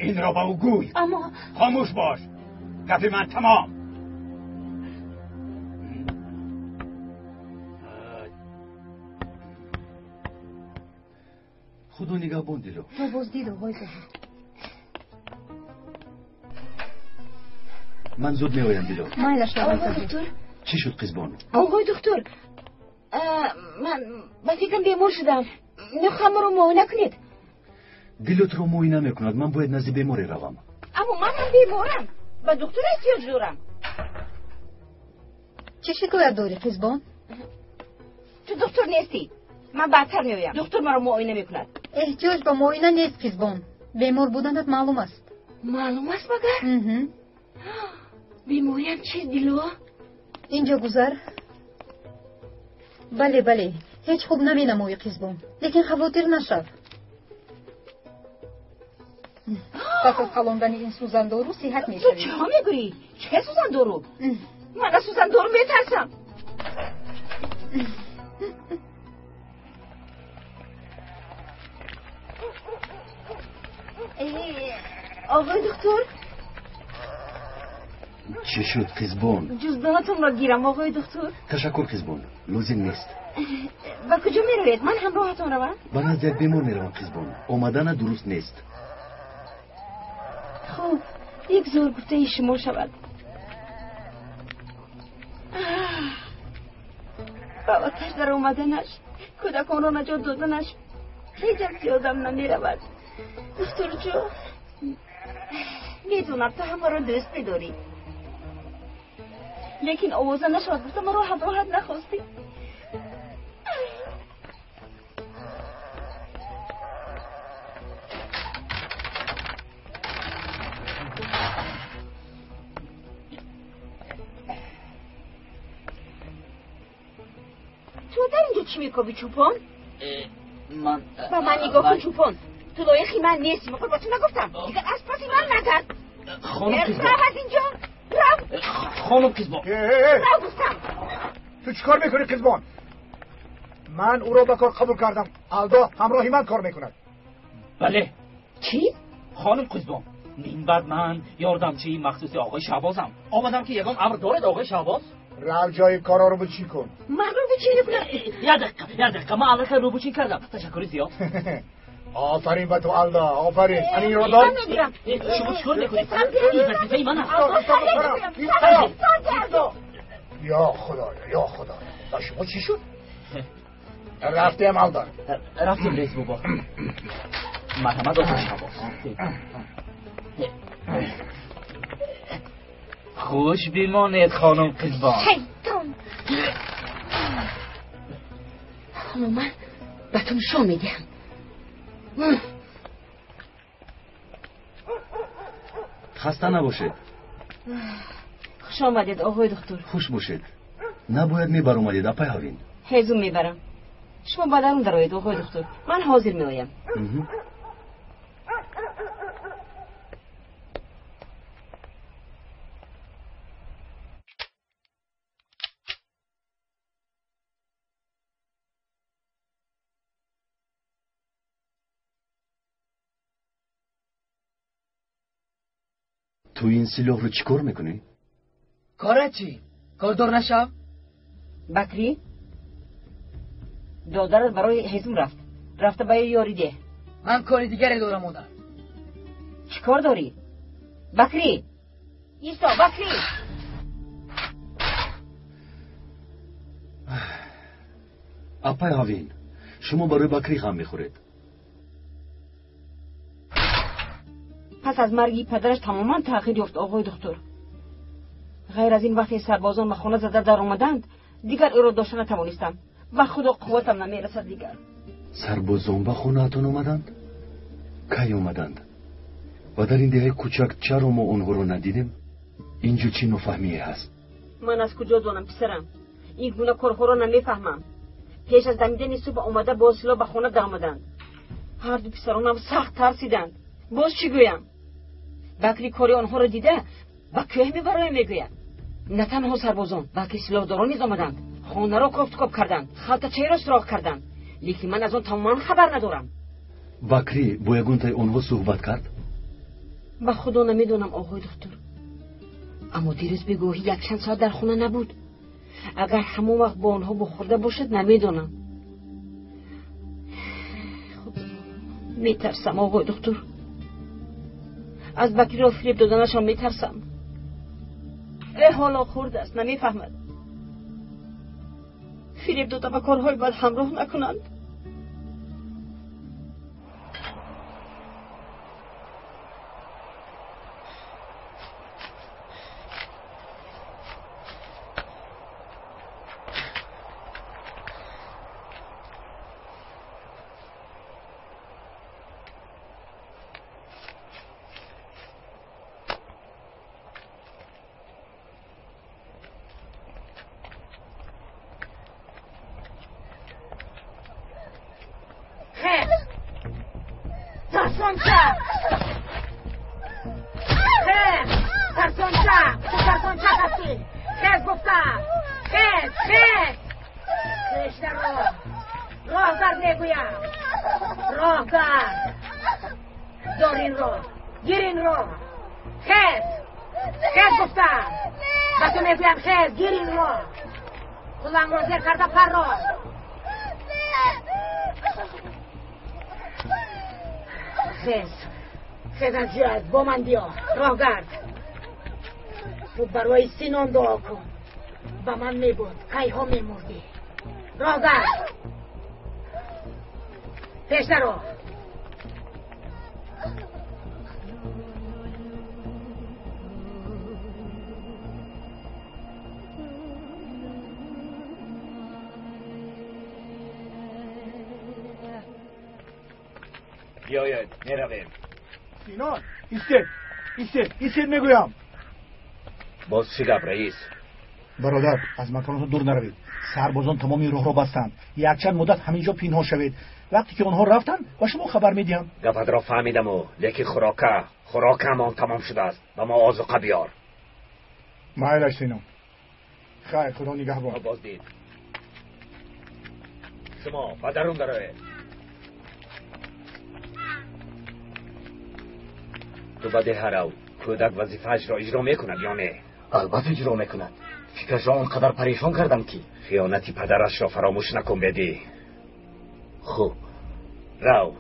Инро ба ӯ гӯй. Аммо хомӯш бош. Гапи ман тамом. Худо нигаҳбон, Дило. То боз дид, оғои Зоҳид. Ман зуд меоям, Дило. Майлаш, оғои Зоҳид. Духтур. Чӣ шуд, Қизбону? Оғои духтур, ман ба фикрам бемор шудам. Мехоҳам маро муоина кунед. Дило туро муоина мекунад. Ман бояд назди беморе равам. Аммо ман ҳам беморам. Ба духтур эҳтиёҷ дорам. Чӣ шикоят дорӣ, Қизбон? Ту духтур нестӣ. Ман баъдтар меоям. Духтур маро муоина мекунад. Эҳтиёҷ ба муоина нест, Қизбон. Бемор буданат маълум аст. Маълум аст магар? Бемориам чист, Дило? Инҷо гузар. Бале, бале, ҳеҷ хуб наменамоӣ, Қизбон. Лекин хавотир нашав. Пас аз қалондани ин сӯзандору сиҳат мешавӣ. Ту чиҳо мегӯӣ? Чӣ сӯзандору? Ман аз сӯзандору метарсам. Оғои духтур. Чӣ шуд, Қизбон? Ҷуздонатонро гирам, оғои духтур. Ташаккур, Қизбон, лозим нест. Ба куҷо меравед? Ман ҳамроҳатон равам? Ба назди як бемор меравам, Қизбон. Омадана дуруст нест. Хуб, як зор гуфтаи шумо шавад. Ба оташ даромаданаш, кӯдаконро наҷот доданаш ҳеҷ аз ёдам намеравад. Духтурҷон, медонам ту ҳамаро дӯст медорӣ, лекин овоза нашавад гуфта маро ҳамроҳат нахостӣ. Ту дар инҷо чӣ мекобӣ, чӯпон? Ман ба ман нигоҳ кун, чӯпон. Ту лоиқи ман нестӣ. Мақол ба ту нагуфтам. Дигар аз паси ман нагард. Хонум Қизбон. Рав аз инҷо. Рав. Хонум Қизбон. Рав гуфтам. Ту чӣ кор мекунӣ, Қизбон? Ман ӯро ба кор қабул кардам. Алдо ҳамроҳи ман кор мекунад. Бале. Чӣ? Хонум Қизбон, минбаъд ман ёрдамчии махсуси оғои Шаҳбозам. Омадам ки ягон амр доред, оғои Шаҳбоз? Рав ҷои корро рӯбучин кун. Ман рӯбучин мекунам. Як дақиқа, як дақиқа, ман аллакай рӯбучин кардам. Ташаккури зиёд. Офарин ба ту, Алдо, офарин. Ани инро дор. Шумо чӣ кор мекунед? Ин вазифаи ман аст. Ё Худоё, ё Худоё. Ба шумо чӣ шуд? Рафтем, Алдо. Рафтем, раис бобо. Марҳамат, оғои Шаҳбоз. Хуш бимонед, хонум Қизбон. Шайтон! Ҳоло ман ба ту нишон медиҳам. Хаста набошед. Хуш омадед, оғои духтур. Хуш бошед. Набояд мебаромадед, апай Ҳавин. Ҳезум мебарам. Шумо ба дарун дароед, оғои духтур. Ман ҳозир меоям. Ту ин силоҳро чӣ кор мекунӣ? Кора чӣ? Кордор нашав? Бакрӣ, додарат барои ҳезум рафт. Рафта ба ёри деҳ. Ман кори дигаре дорам, модар. Чӣ кор дорӣ? Бакрӣ! Исто, Бакрӣ! Апай Ҳавин, шумо барои Бакрӣ ғам мехӯред. Пас аз марги падараш тамоман тағйир ёфт, оғои духтур. Ғайр аз ин вақте сарбозон ба хона зада даромаданд, дигар ӯро дошта натавонистам. Ба худо қувватам намерасад дигар. Сарбозон ба хонаатон омаданд? Кай омаданд? Ва дар ин деҳаи кӯчак чаро мо онҳоро надидем? Инҷо чӣ нофаҳмие ҳаст? Ман аз куҷо донам, писарам? Ин гуна корҳоро намефаҳмам. Пеш аз дамидани субҳ омада бо силоҳ ба хона даромаданд. Ҳарду писаронам сахт тарсиданд. Боз чӣ гӯям? Бакри кори онҳоро дида ба кӯҳ мебароям мегӯяд. На танҳо сарбозон, балки силоҳдорон низ омаданд. Хонаро кофтукоб карданд, халтачаеро суроғ карданд. Лекин ман аз он тамоман хабар надорам. Бакрӣ бо ягонтаи онҳо суҳбат кард? Ба худо намедонам, оғои духтур. Аммо дирӯз бегоҳӣ якчанд соат дар хона набуд. Агар ҳамон вақт бо онҳо бухӯрда бошад, намедонам. Метарсам, оғои духтур. Аз Бакриро фиреб доданашон метарсам. Э ҳоло хурд аст, намефаҳмад. Фиреб дода ба корҳои бад ҳамроҳ накунанд. Бо ман биё, роҳгард. Ту барои Синон дуо кун. Ба ман мебуд, кайҳо мемурдӣ. Роҳгард, пеш наро. Биёед, меравем. Синон, истед, истед, истед мегӯям. Боз чӣ гап, раис? Бародар, аз маконатон дур наравед. Сарбозон тамоми роҳро бастанд. Якчанд муддат ҳамин ҷо пинҳон шавед. Вақте ки онҳо рафтанд, ба шумо хабар медиҳам. Гапатро фаҳмидаму, лекин хӯрокамон тамом шудааст. Ба мо озуқа биёр. Майлаш, Синон. Хайр, Худо нигаҳбон. Боз дид. Шумо ба дарун дароед. Ту ба деҳа рав. Кӯдак вазифаашро иҷро мекунад ё не? Албатта иҷро мекунад. Фикрашро он қадар парешон кардам ки. Хиёнати падарашро фаромӯш накун, Бедӣ. Хуб. Рав.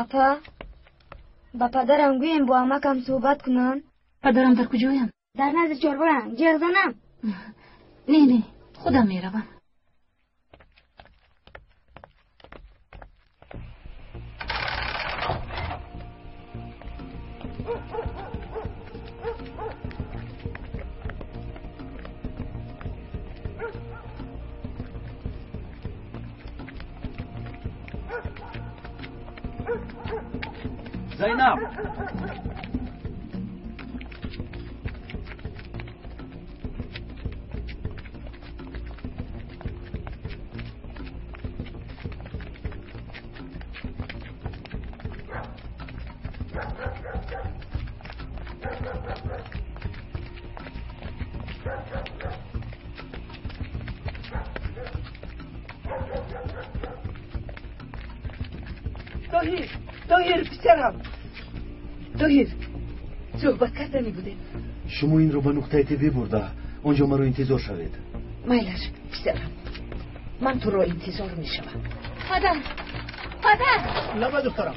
Апа, ба падарам гӯем бо амакам суҳбат кунанд. Падарам дар куҷоянд? Дар назди чорбоянд. Ҷеғ занам? Не, не, худам меравам. Зайнаб! Тоҳир, Тоҳир, писарам. Тоҳир, суҳбат кардани будем. Шумо инро ба нуқтаи ТВ бурда, он ҷо маро интизор шавед. Майлаш, писарам. Ман туро интизор мешавам. Падар, падар! Лаба, духтарам.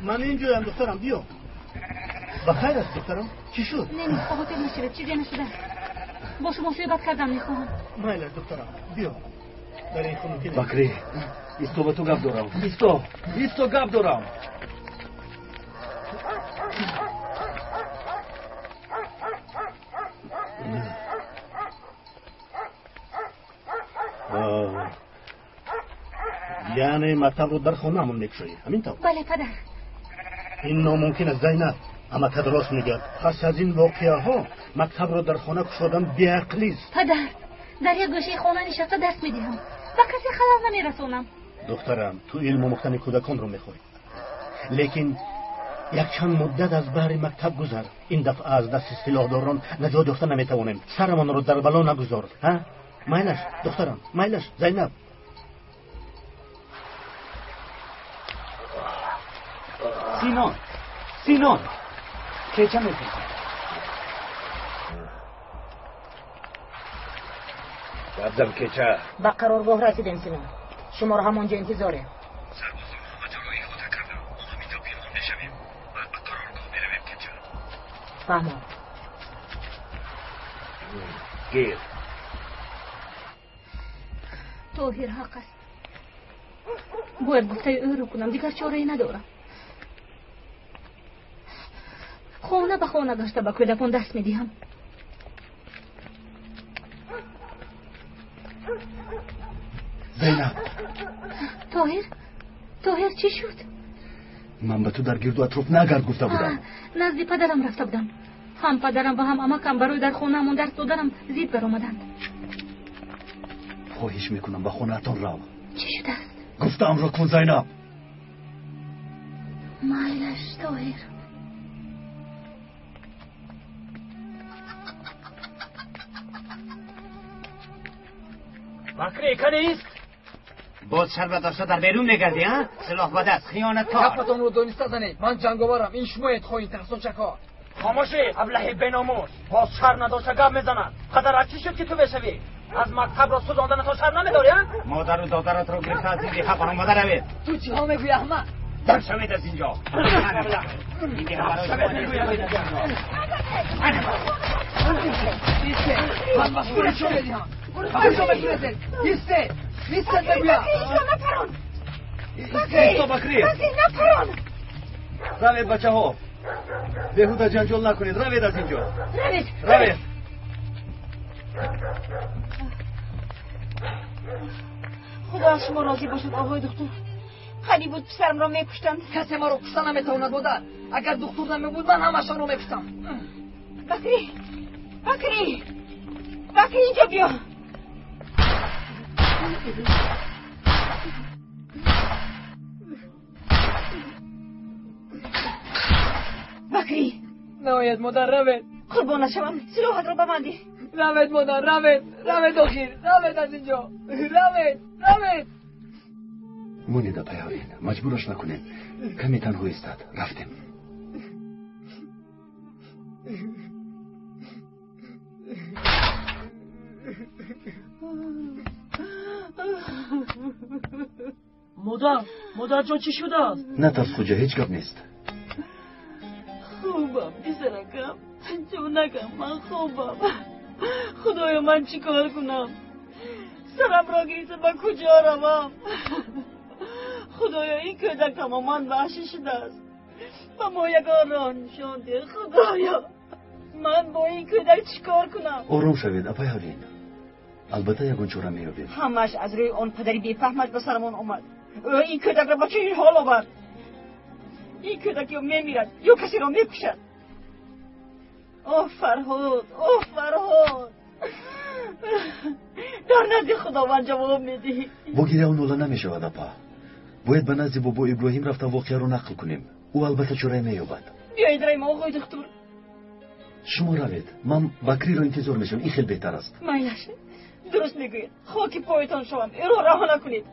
Ман инҷоям, духтарам, биё. Ба хайр аст, духтарам? Чӣ шуд? Не, не, хавотир нашавед, чизе нашудааст. Бо шумо суҳбат кардан мехоҳам. Майлаш, духтарам, биё. Дар ин хунукӣ. Бакрӣ, исто, ба ту гап дорам. Исто, исто, гап дорам. Яъне мактабро дар хонаамон мекушоӣ, ҳамин тавр? Бале, падар. Ин номумкин аст, Зайнаб. Амакат рост мегӯяд. Пас аз ин воқеаҳо мактабро дар хона кушодан беақлист. Падар, дар як гӯшаи хона нишаста дарс медиҳам. Ба касе халал намерасонам. Духтарам, ту илм омӯхтани кӯдаконро мехоҳӣ. Лекин якчанд муддат аз баҳри мактаб гузар. Ин дафъа аз дасти силоҳдорон наҷот ёфта наметавонем. Сарамонро дар бало нагузор. Ҳа? Майлаш, духтарам, майлаш, Зайнаб. Синон, Синон, кеча мепурсад. Гап кеча. Ба қароргоҳ расидем, Синон. Шуморо ҳамонҷо интизорем. Сарбозон ҳама ҷоро иҳота карданд. Мо ҳаминҷо пинҳон мешавем. Баъд ба қароргоҳ меравем, кеча. Фаҳмом. Гир. Тоҳир ҳақ аст. Бояд гуфтаи ӯро кунам, дигар чорае надорам. Хона ба хона гашта ба кӯдакон дарс медиҳам. Зайнаб! Тоҳир, Тоҳир, чӣ шуд? Ман ба ту дар гирду атроф нагард гуфта будам. Назди падарам рафта будам. Ҳам падарам ва ҳам амакам барои дар хонаамон дарс доданам зид баромаданд. Хоҳиш мекунам, ба хонаатон рав. Чӣ шудааст? Гуфтаамро кун, Зайнаб. Майлаш, Тоҳир. Бакрӣ, канист? Боз шарба дошта дар берун мегардӣ, а? Силоҳ ба даст, хиёнаткор. Гапатонро дониста занед. Ман ҷанговарам. Ин шумоед, хоин тарсончакҳо. Хомӯшӣ, аблаҳи беномус. Боз шарм надошта гап мезанад. Падарат чӣ шуд ки ту бешавӣ? Аз мактабро сӯзонданатон шарм намедорӣ, а? Модару додаратро гирифта аз ин деҳа баромада равед. Ту чиҳо мегӯӣ, аҳмақ? Дар шавед аз инҷо. Ман масъули шумо медиҳам. Куҷо мегурезед? Истед! Истед, мегӯям! Напарон! Исто, Бакрӣ! Напарон! Равед, бачаҳо! Беҳуда ҷанҷол накунед, равед аз инҷо. Равед! Равед! Худо аз шумо розӣ бошад, оғои духтур. Қариб буд писарамро мекуштанд. Касе маро кушта наметавонад, модар. Агар духтур намебуд, ман ҳамашонро мекуштам. Бакрӣ, Бакрӣ, Бакрӣ, инҷо биё. Бакрӣ, наояд, модар, равед. Қурбон нашавам, силоҳатро ба ман деҳ. Равед, модар, равед, равед, охир, равед аз инҷо, равед, равед. Монед, апай Ҳавин, маҷбураш накунем. Каме танҳо истад. Рафтем. Модар, модарҷон, чӣ шудааст? Натарс, Хуҷа, ҳеҷ гап нест. Хубам, писаракам, ҷонакам, ман хубам. Худоё, ман чӣ кор кунам? Сарамро гирифта ба куҷо равам? Худоё, ин кӯдак тамоман ваҳшӣ шудааст. Ба мо ягон роҳ нишон деҳ, Худоё. Ман бо ин кӯдак чӣ кор кунам? Ором шавед, апай Ҳавин. Албатта ягон чора меёбем. Ҳамааш аз рӯи он падари бефаҳмаш ба сарамон омад. Ӯ ин кӯдакро ба чунин ҳол овард. Ин кӯдак ё мемирад, ё касеро мекушад. Оҳ, Фарҳод, оҳ, Фарҳод, дар назди Худованд ҷавоб медиҳӣ. Бо гиряву нола намешавад, апа. Бояд ба назди бобо Иброҳим рафта воқеаро нақл кунем. Ӯ албатта чорае меёбад. Биёед раем, оғои духтур. Шумо равед, ман Бакриро интизор мешавам. Ин хел беҳтар аст. Майлаш, дуруст мегӯед. Хоки поятон шавам, ӯро раҳо накунед.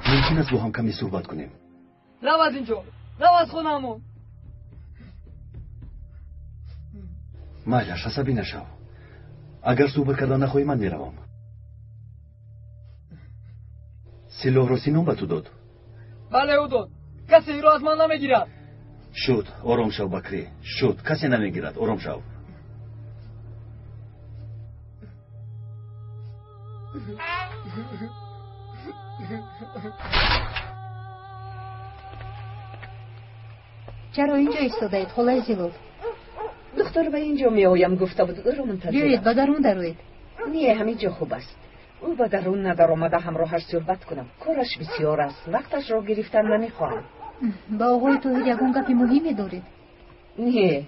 Мумкин аст бо ҳам каме суҳбат кунем? Рав аз инҷо, рав аз хонаамон. Майлаш, асабӣ нашав. Агар суҳбат кардан нахоҳӣ, ман меравам. Силоҳро Сином ба ту дод? Бале, ӯ дод. Касе инро аз ман намегирад. Шуд, ором шав, Бакрӣ. Шуд, касе намегирад, ором шав. Чаро инҷо истодаед, холаи Зилол? Духтур ба инҷо меоям гуфта буд, ӯро мунтазирам. Биёед, ба дарун дароед. Не, ҳамин ҷо хуб аст. Ӯ ба дарун надаромада ҳамроҳаш суҳбат кунам. Кораш бисёр аст, вақташро гирифтан намехоҳам. Ба оғои Тоҳир ягон гапи муҳиме доред? Не,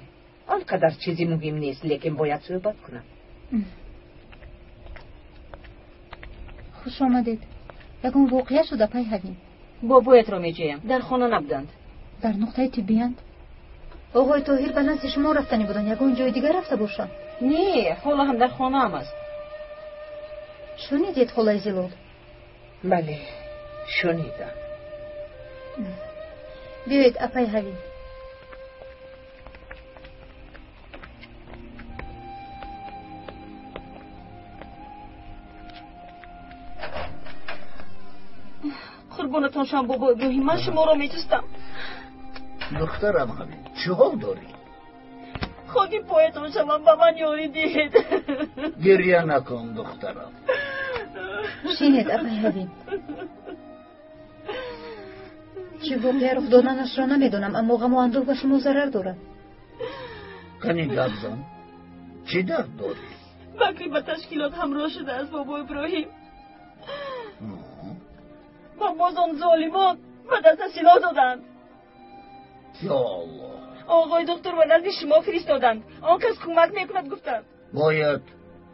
он қадар чизи муҳим нест, лекин бояд суҳбат кунам. Хуш омадед. Ягон воқеа шуда, пай Ҳавин? Бобоятро меҷӯям, дар хона набуданд. Дар нуқтаи тиббиянд. Оғои Тоҳир ба назди шумо рафтанӣ буданд, ягон ҷои дигар рафта бошанд? Не, ҳоло ҳам дар хонаам аст. Шунидед, холаи Зилол? Бале, шунидам. Биёед, апай Ҳавин. Қурбонатон шавам, бобо Иброҳим, ман шуморо меҷустам. Духтарам Ҳавин, чӣ ҳол дорӣ? Хоки поятон шавам, ба ман ёрӣ диҳед. Гирья накун, духтарам. Шинед, апай Ҳавин. Чӣ воқеа рух доданашро намедонам, аммо ғаму андӯҳ ба шумо зарар дорад. Кани гап зан, чӣ дард дорӣ? Бакрӣ ба ташкилот ҳамроҳ шудааст, бобо Иброҳим. Ва боз он золимон ба даста силоҳ доданд. Ё Аллоҳ! Оғои духтур ба назди шумо фиристоданд. Он кас кӯмак мекунад, гуфтанд. Бояд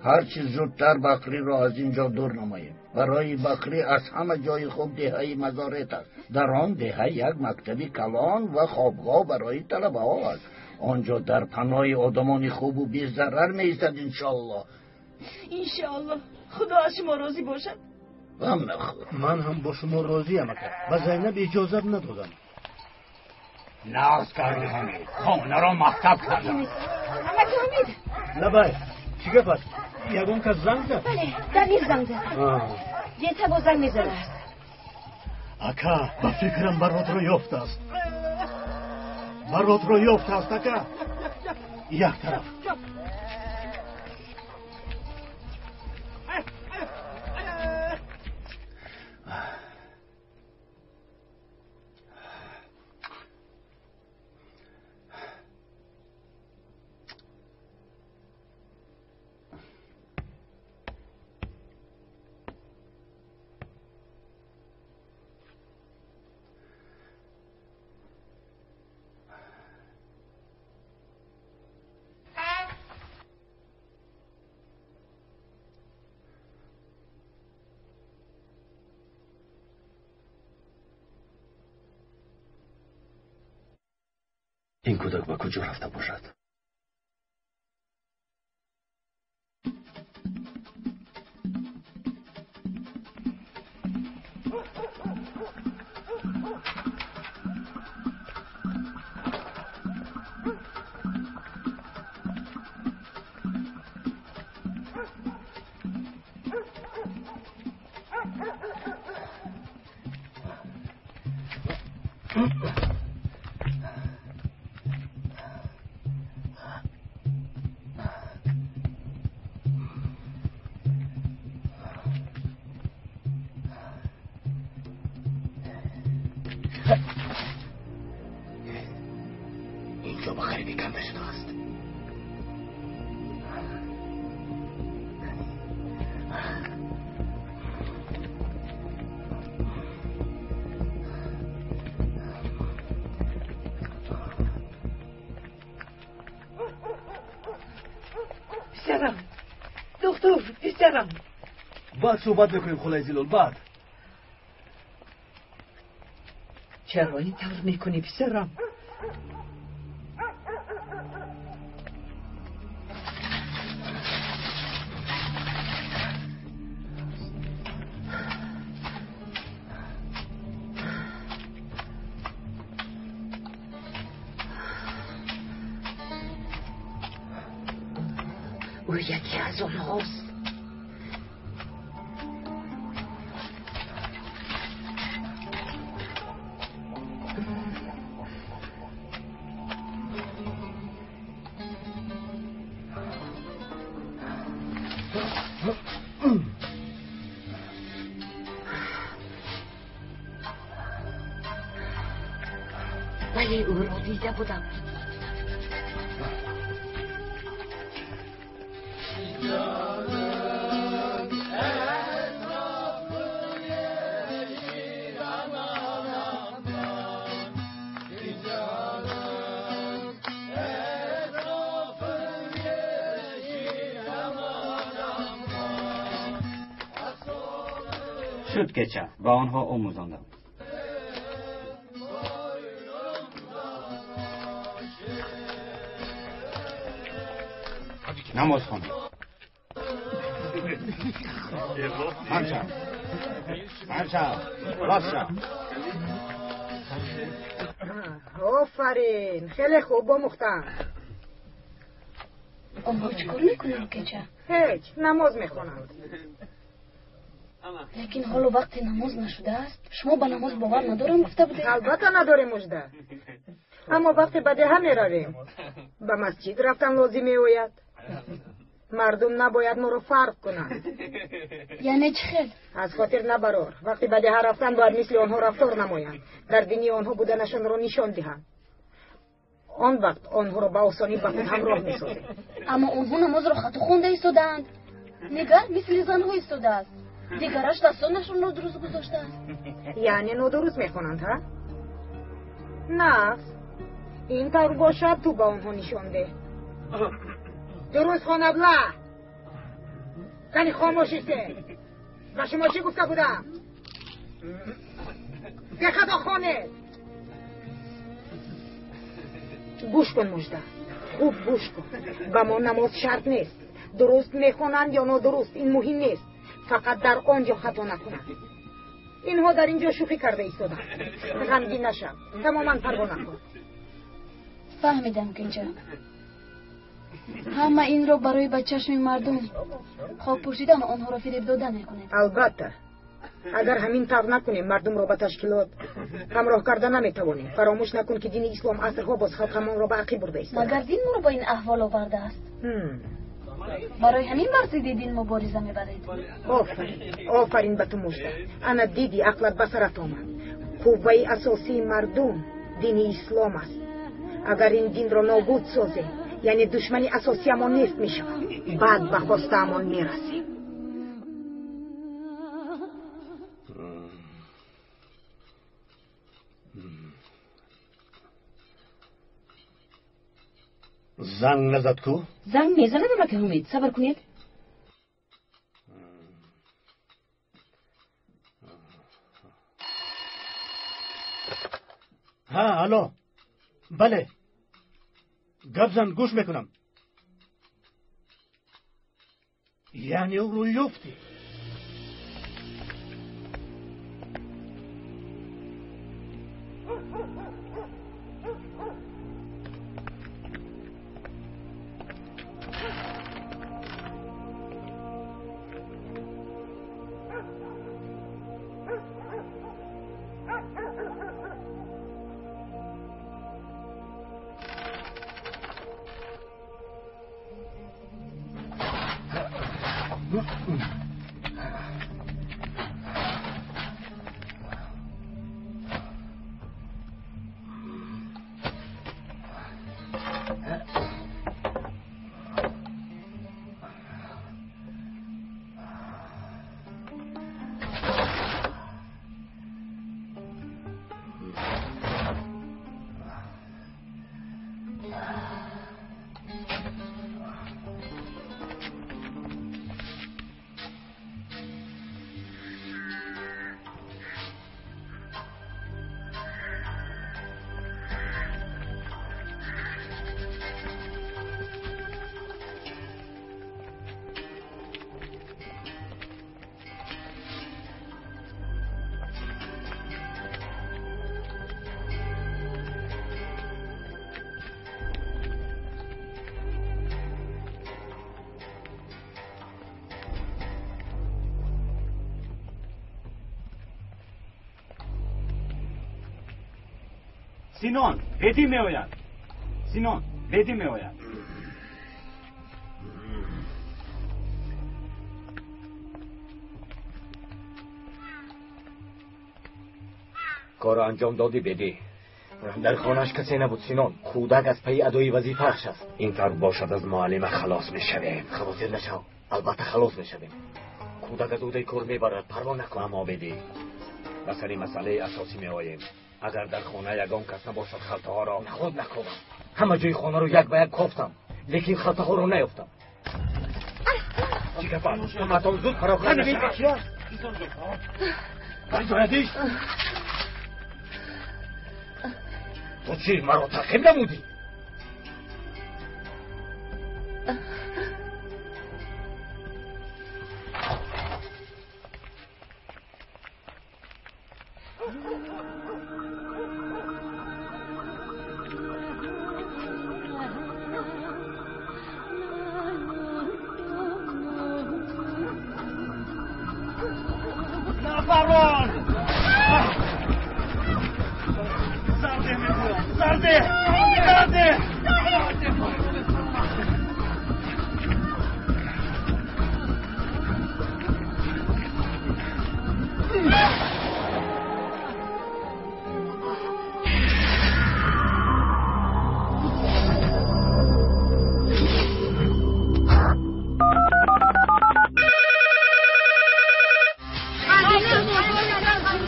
ҳарчи зудтар Бакриро аз ин ҷо дур намоем. Барои Бакрӣ аз ҳама ҷои хуб деҳаи Мазорет аст. Дар он деҳа як мактаби калон ва хобгоҳ барои талабаҳо аст. Он ҷо дар паноҳи одамони хубу безарар меистад, иншоаллоҳ. Иншоаллоҳ. Худо аз шумо розӣ бошад. Ғам нахӯр. Ман ҳам бо шумо розиям, ака. Ба Зайнаб иҷозат надодам. Нағз кардӣ, Ҳамид. Хонаро мактаб кардам. Амаки Ҳамид. Лабай, чӣ гап аст? Ягон кас занг зад? Бале, Дамир занг зад. Дертар боз занг мезанад. Ака, ба фикрам баротро ёфтааст. Баротро ёфтааст, ака. Як тараф. Ин кӯдак ба куҷо рафта бошад? Инҷо ба қариби канда шудааст. Писарам, доктор, писарам. Баъд суҳбат мекунем, хулаи Зилол, баъд. Чаро ин тавр мекунӣ, писарам? Ӯ яке аз онҳост. Вале ӯро дида будам. Шуд кеча, ба онҳо омӯзондам. Намоз хонед. Ҳамшав, ҳамшав, рост шав. Офарин, хеле хуб омӯхтам. Онҳо чӣ кор мекунанд, кеча? Ҳеҷ, намоз мехонанд. Лекин ҳоло вақти намоз нашудааст. Шумо ба намоз бовар надорам гуфта будед? Албатта надорем, Мужда. Аммо вақте ба деҳа меравем, ба масҷид рафтан лозим меояд. Мардум набояд моро фарқ кунанд. Яъне чӣ хел? Аз хотир набарор, вақте ба деҳа рафтан бояд мисли онҳо рафтор намоянд, дар дини онҳо буданашонро нишон диҳанд. Он вақт онҳоро ба осонӣ ба худ ҳамроҳ месозем. Аммо онҳо намозро хато хонда истодаанд. Нигар мисли занҳо истодааст. Дигараш дастонашро нодуруст гузоштааст. Яъне нодуруст мехонанд, ҳа? Нағз. Ин тавр бошад, ту ба онҳо нишон деҳ. Дуруст хон, абла. Кани хомӯш исте. Ба шумо чӣ гуфта будам? Бехато хонед. Гӯш кун, Мужда. Хуб гӯш кун. Ба мо намоз шарт нест. Дуруст мехонанд ё нодуруст, ин муҳим нест. Фақат дар он ҷо хато накунанд. Инҳо дар ин ҷо шӯхӣ карда истоданд. Ғамгин нашав. Тамоман парво накун. Фаҳмидам, кенҷа. Ҳама инро барои ба чашми мардум хок пӯшидан онҳоро фиреб дода мекунед. Албатта. Агар ҳамин тавр накунем, мардумро ба ташкилот ҳамроҳ карда наметавонем. Фаромӯш накун, ки дини ислом асрҳо боз халқамонро ба ақиб бурда истодааст. Магар дин моро ба ин аҳвол овардааст? Барои ҳамин бар зидди дин мубориза мебаред. Офарин, офарин ба ту мужда. Ана диди, ақлат ба сарат омад. Қувваи асосии мардум дини ислом аст. Агар ин динро нобуд созем, яъне душмани асосиямон нест мешавад, баъд ба хостаамон мерасем. Занг назад ку? Занг мезанад, амаки Ҳумид, сабр кунед. Ҳа, алло, бале, гап зан, гӯш мекунам. Яъне ӯро ёфтӣ? Синон, бедӣ меояд. Синон, бедӣ меояд. Корро анҷом додӣ, бедӣ. Дар хонааш касе набуд, Синон. Кӯдак аз пайи адои вазифааш аст. Ин тавр бошад, аз муаллима халос мешавем. Хавотир нашав, албатта халос мешавем. Кӯдак аз ӯҳдаи кор мебарад, парво накун. Аммо бедӣ, ба сари масъалаи асосӣ меоем. Агар дар хона ягон кас набошад, халтаҳоро худ накобам. Ҳама ҷои хонаро як ба як кофтам, лекин халтаҳоро наёфтам. Чӣ гап аст? Ҳаматон зуд пароканда шавед. Барзоядиш? Ту чӣ маро таъқиб намудӣ?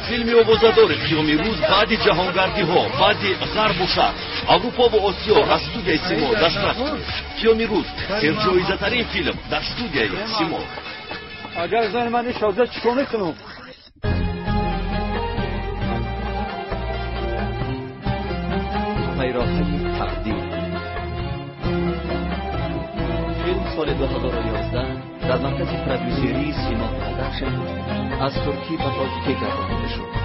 Филми овозадори қиёми рӯз баъди ҷаҳонгардиҳо, баъди ғарбу шарқ, Аврупо ва Осиё аз студияи Симо дастрас кунед. Қиёми рӯз серҷоизатарин филм дар студияи Симо. Агар зани ман ишоза чӣ кор мекунам? Пайроҳаи тақдир. Филм соли 2011 дар маркази продюсерии Симо Продакшн аз туркӣ ба тоҷикӣ гардонида шуд.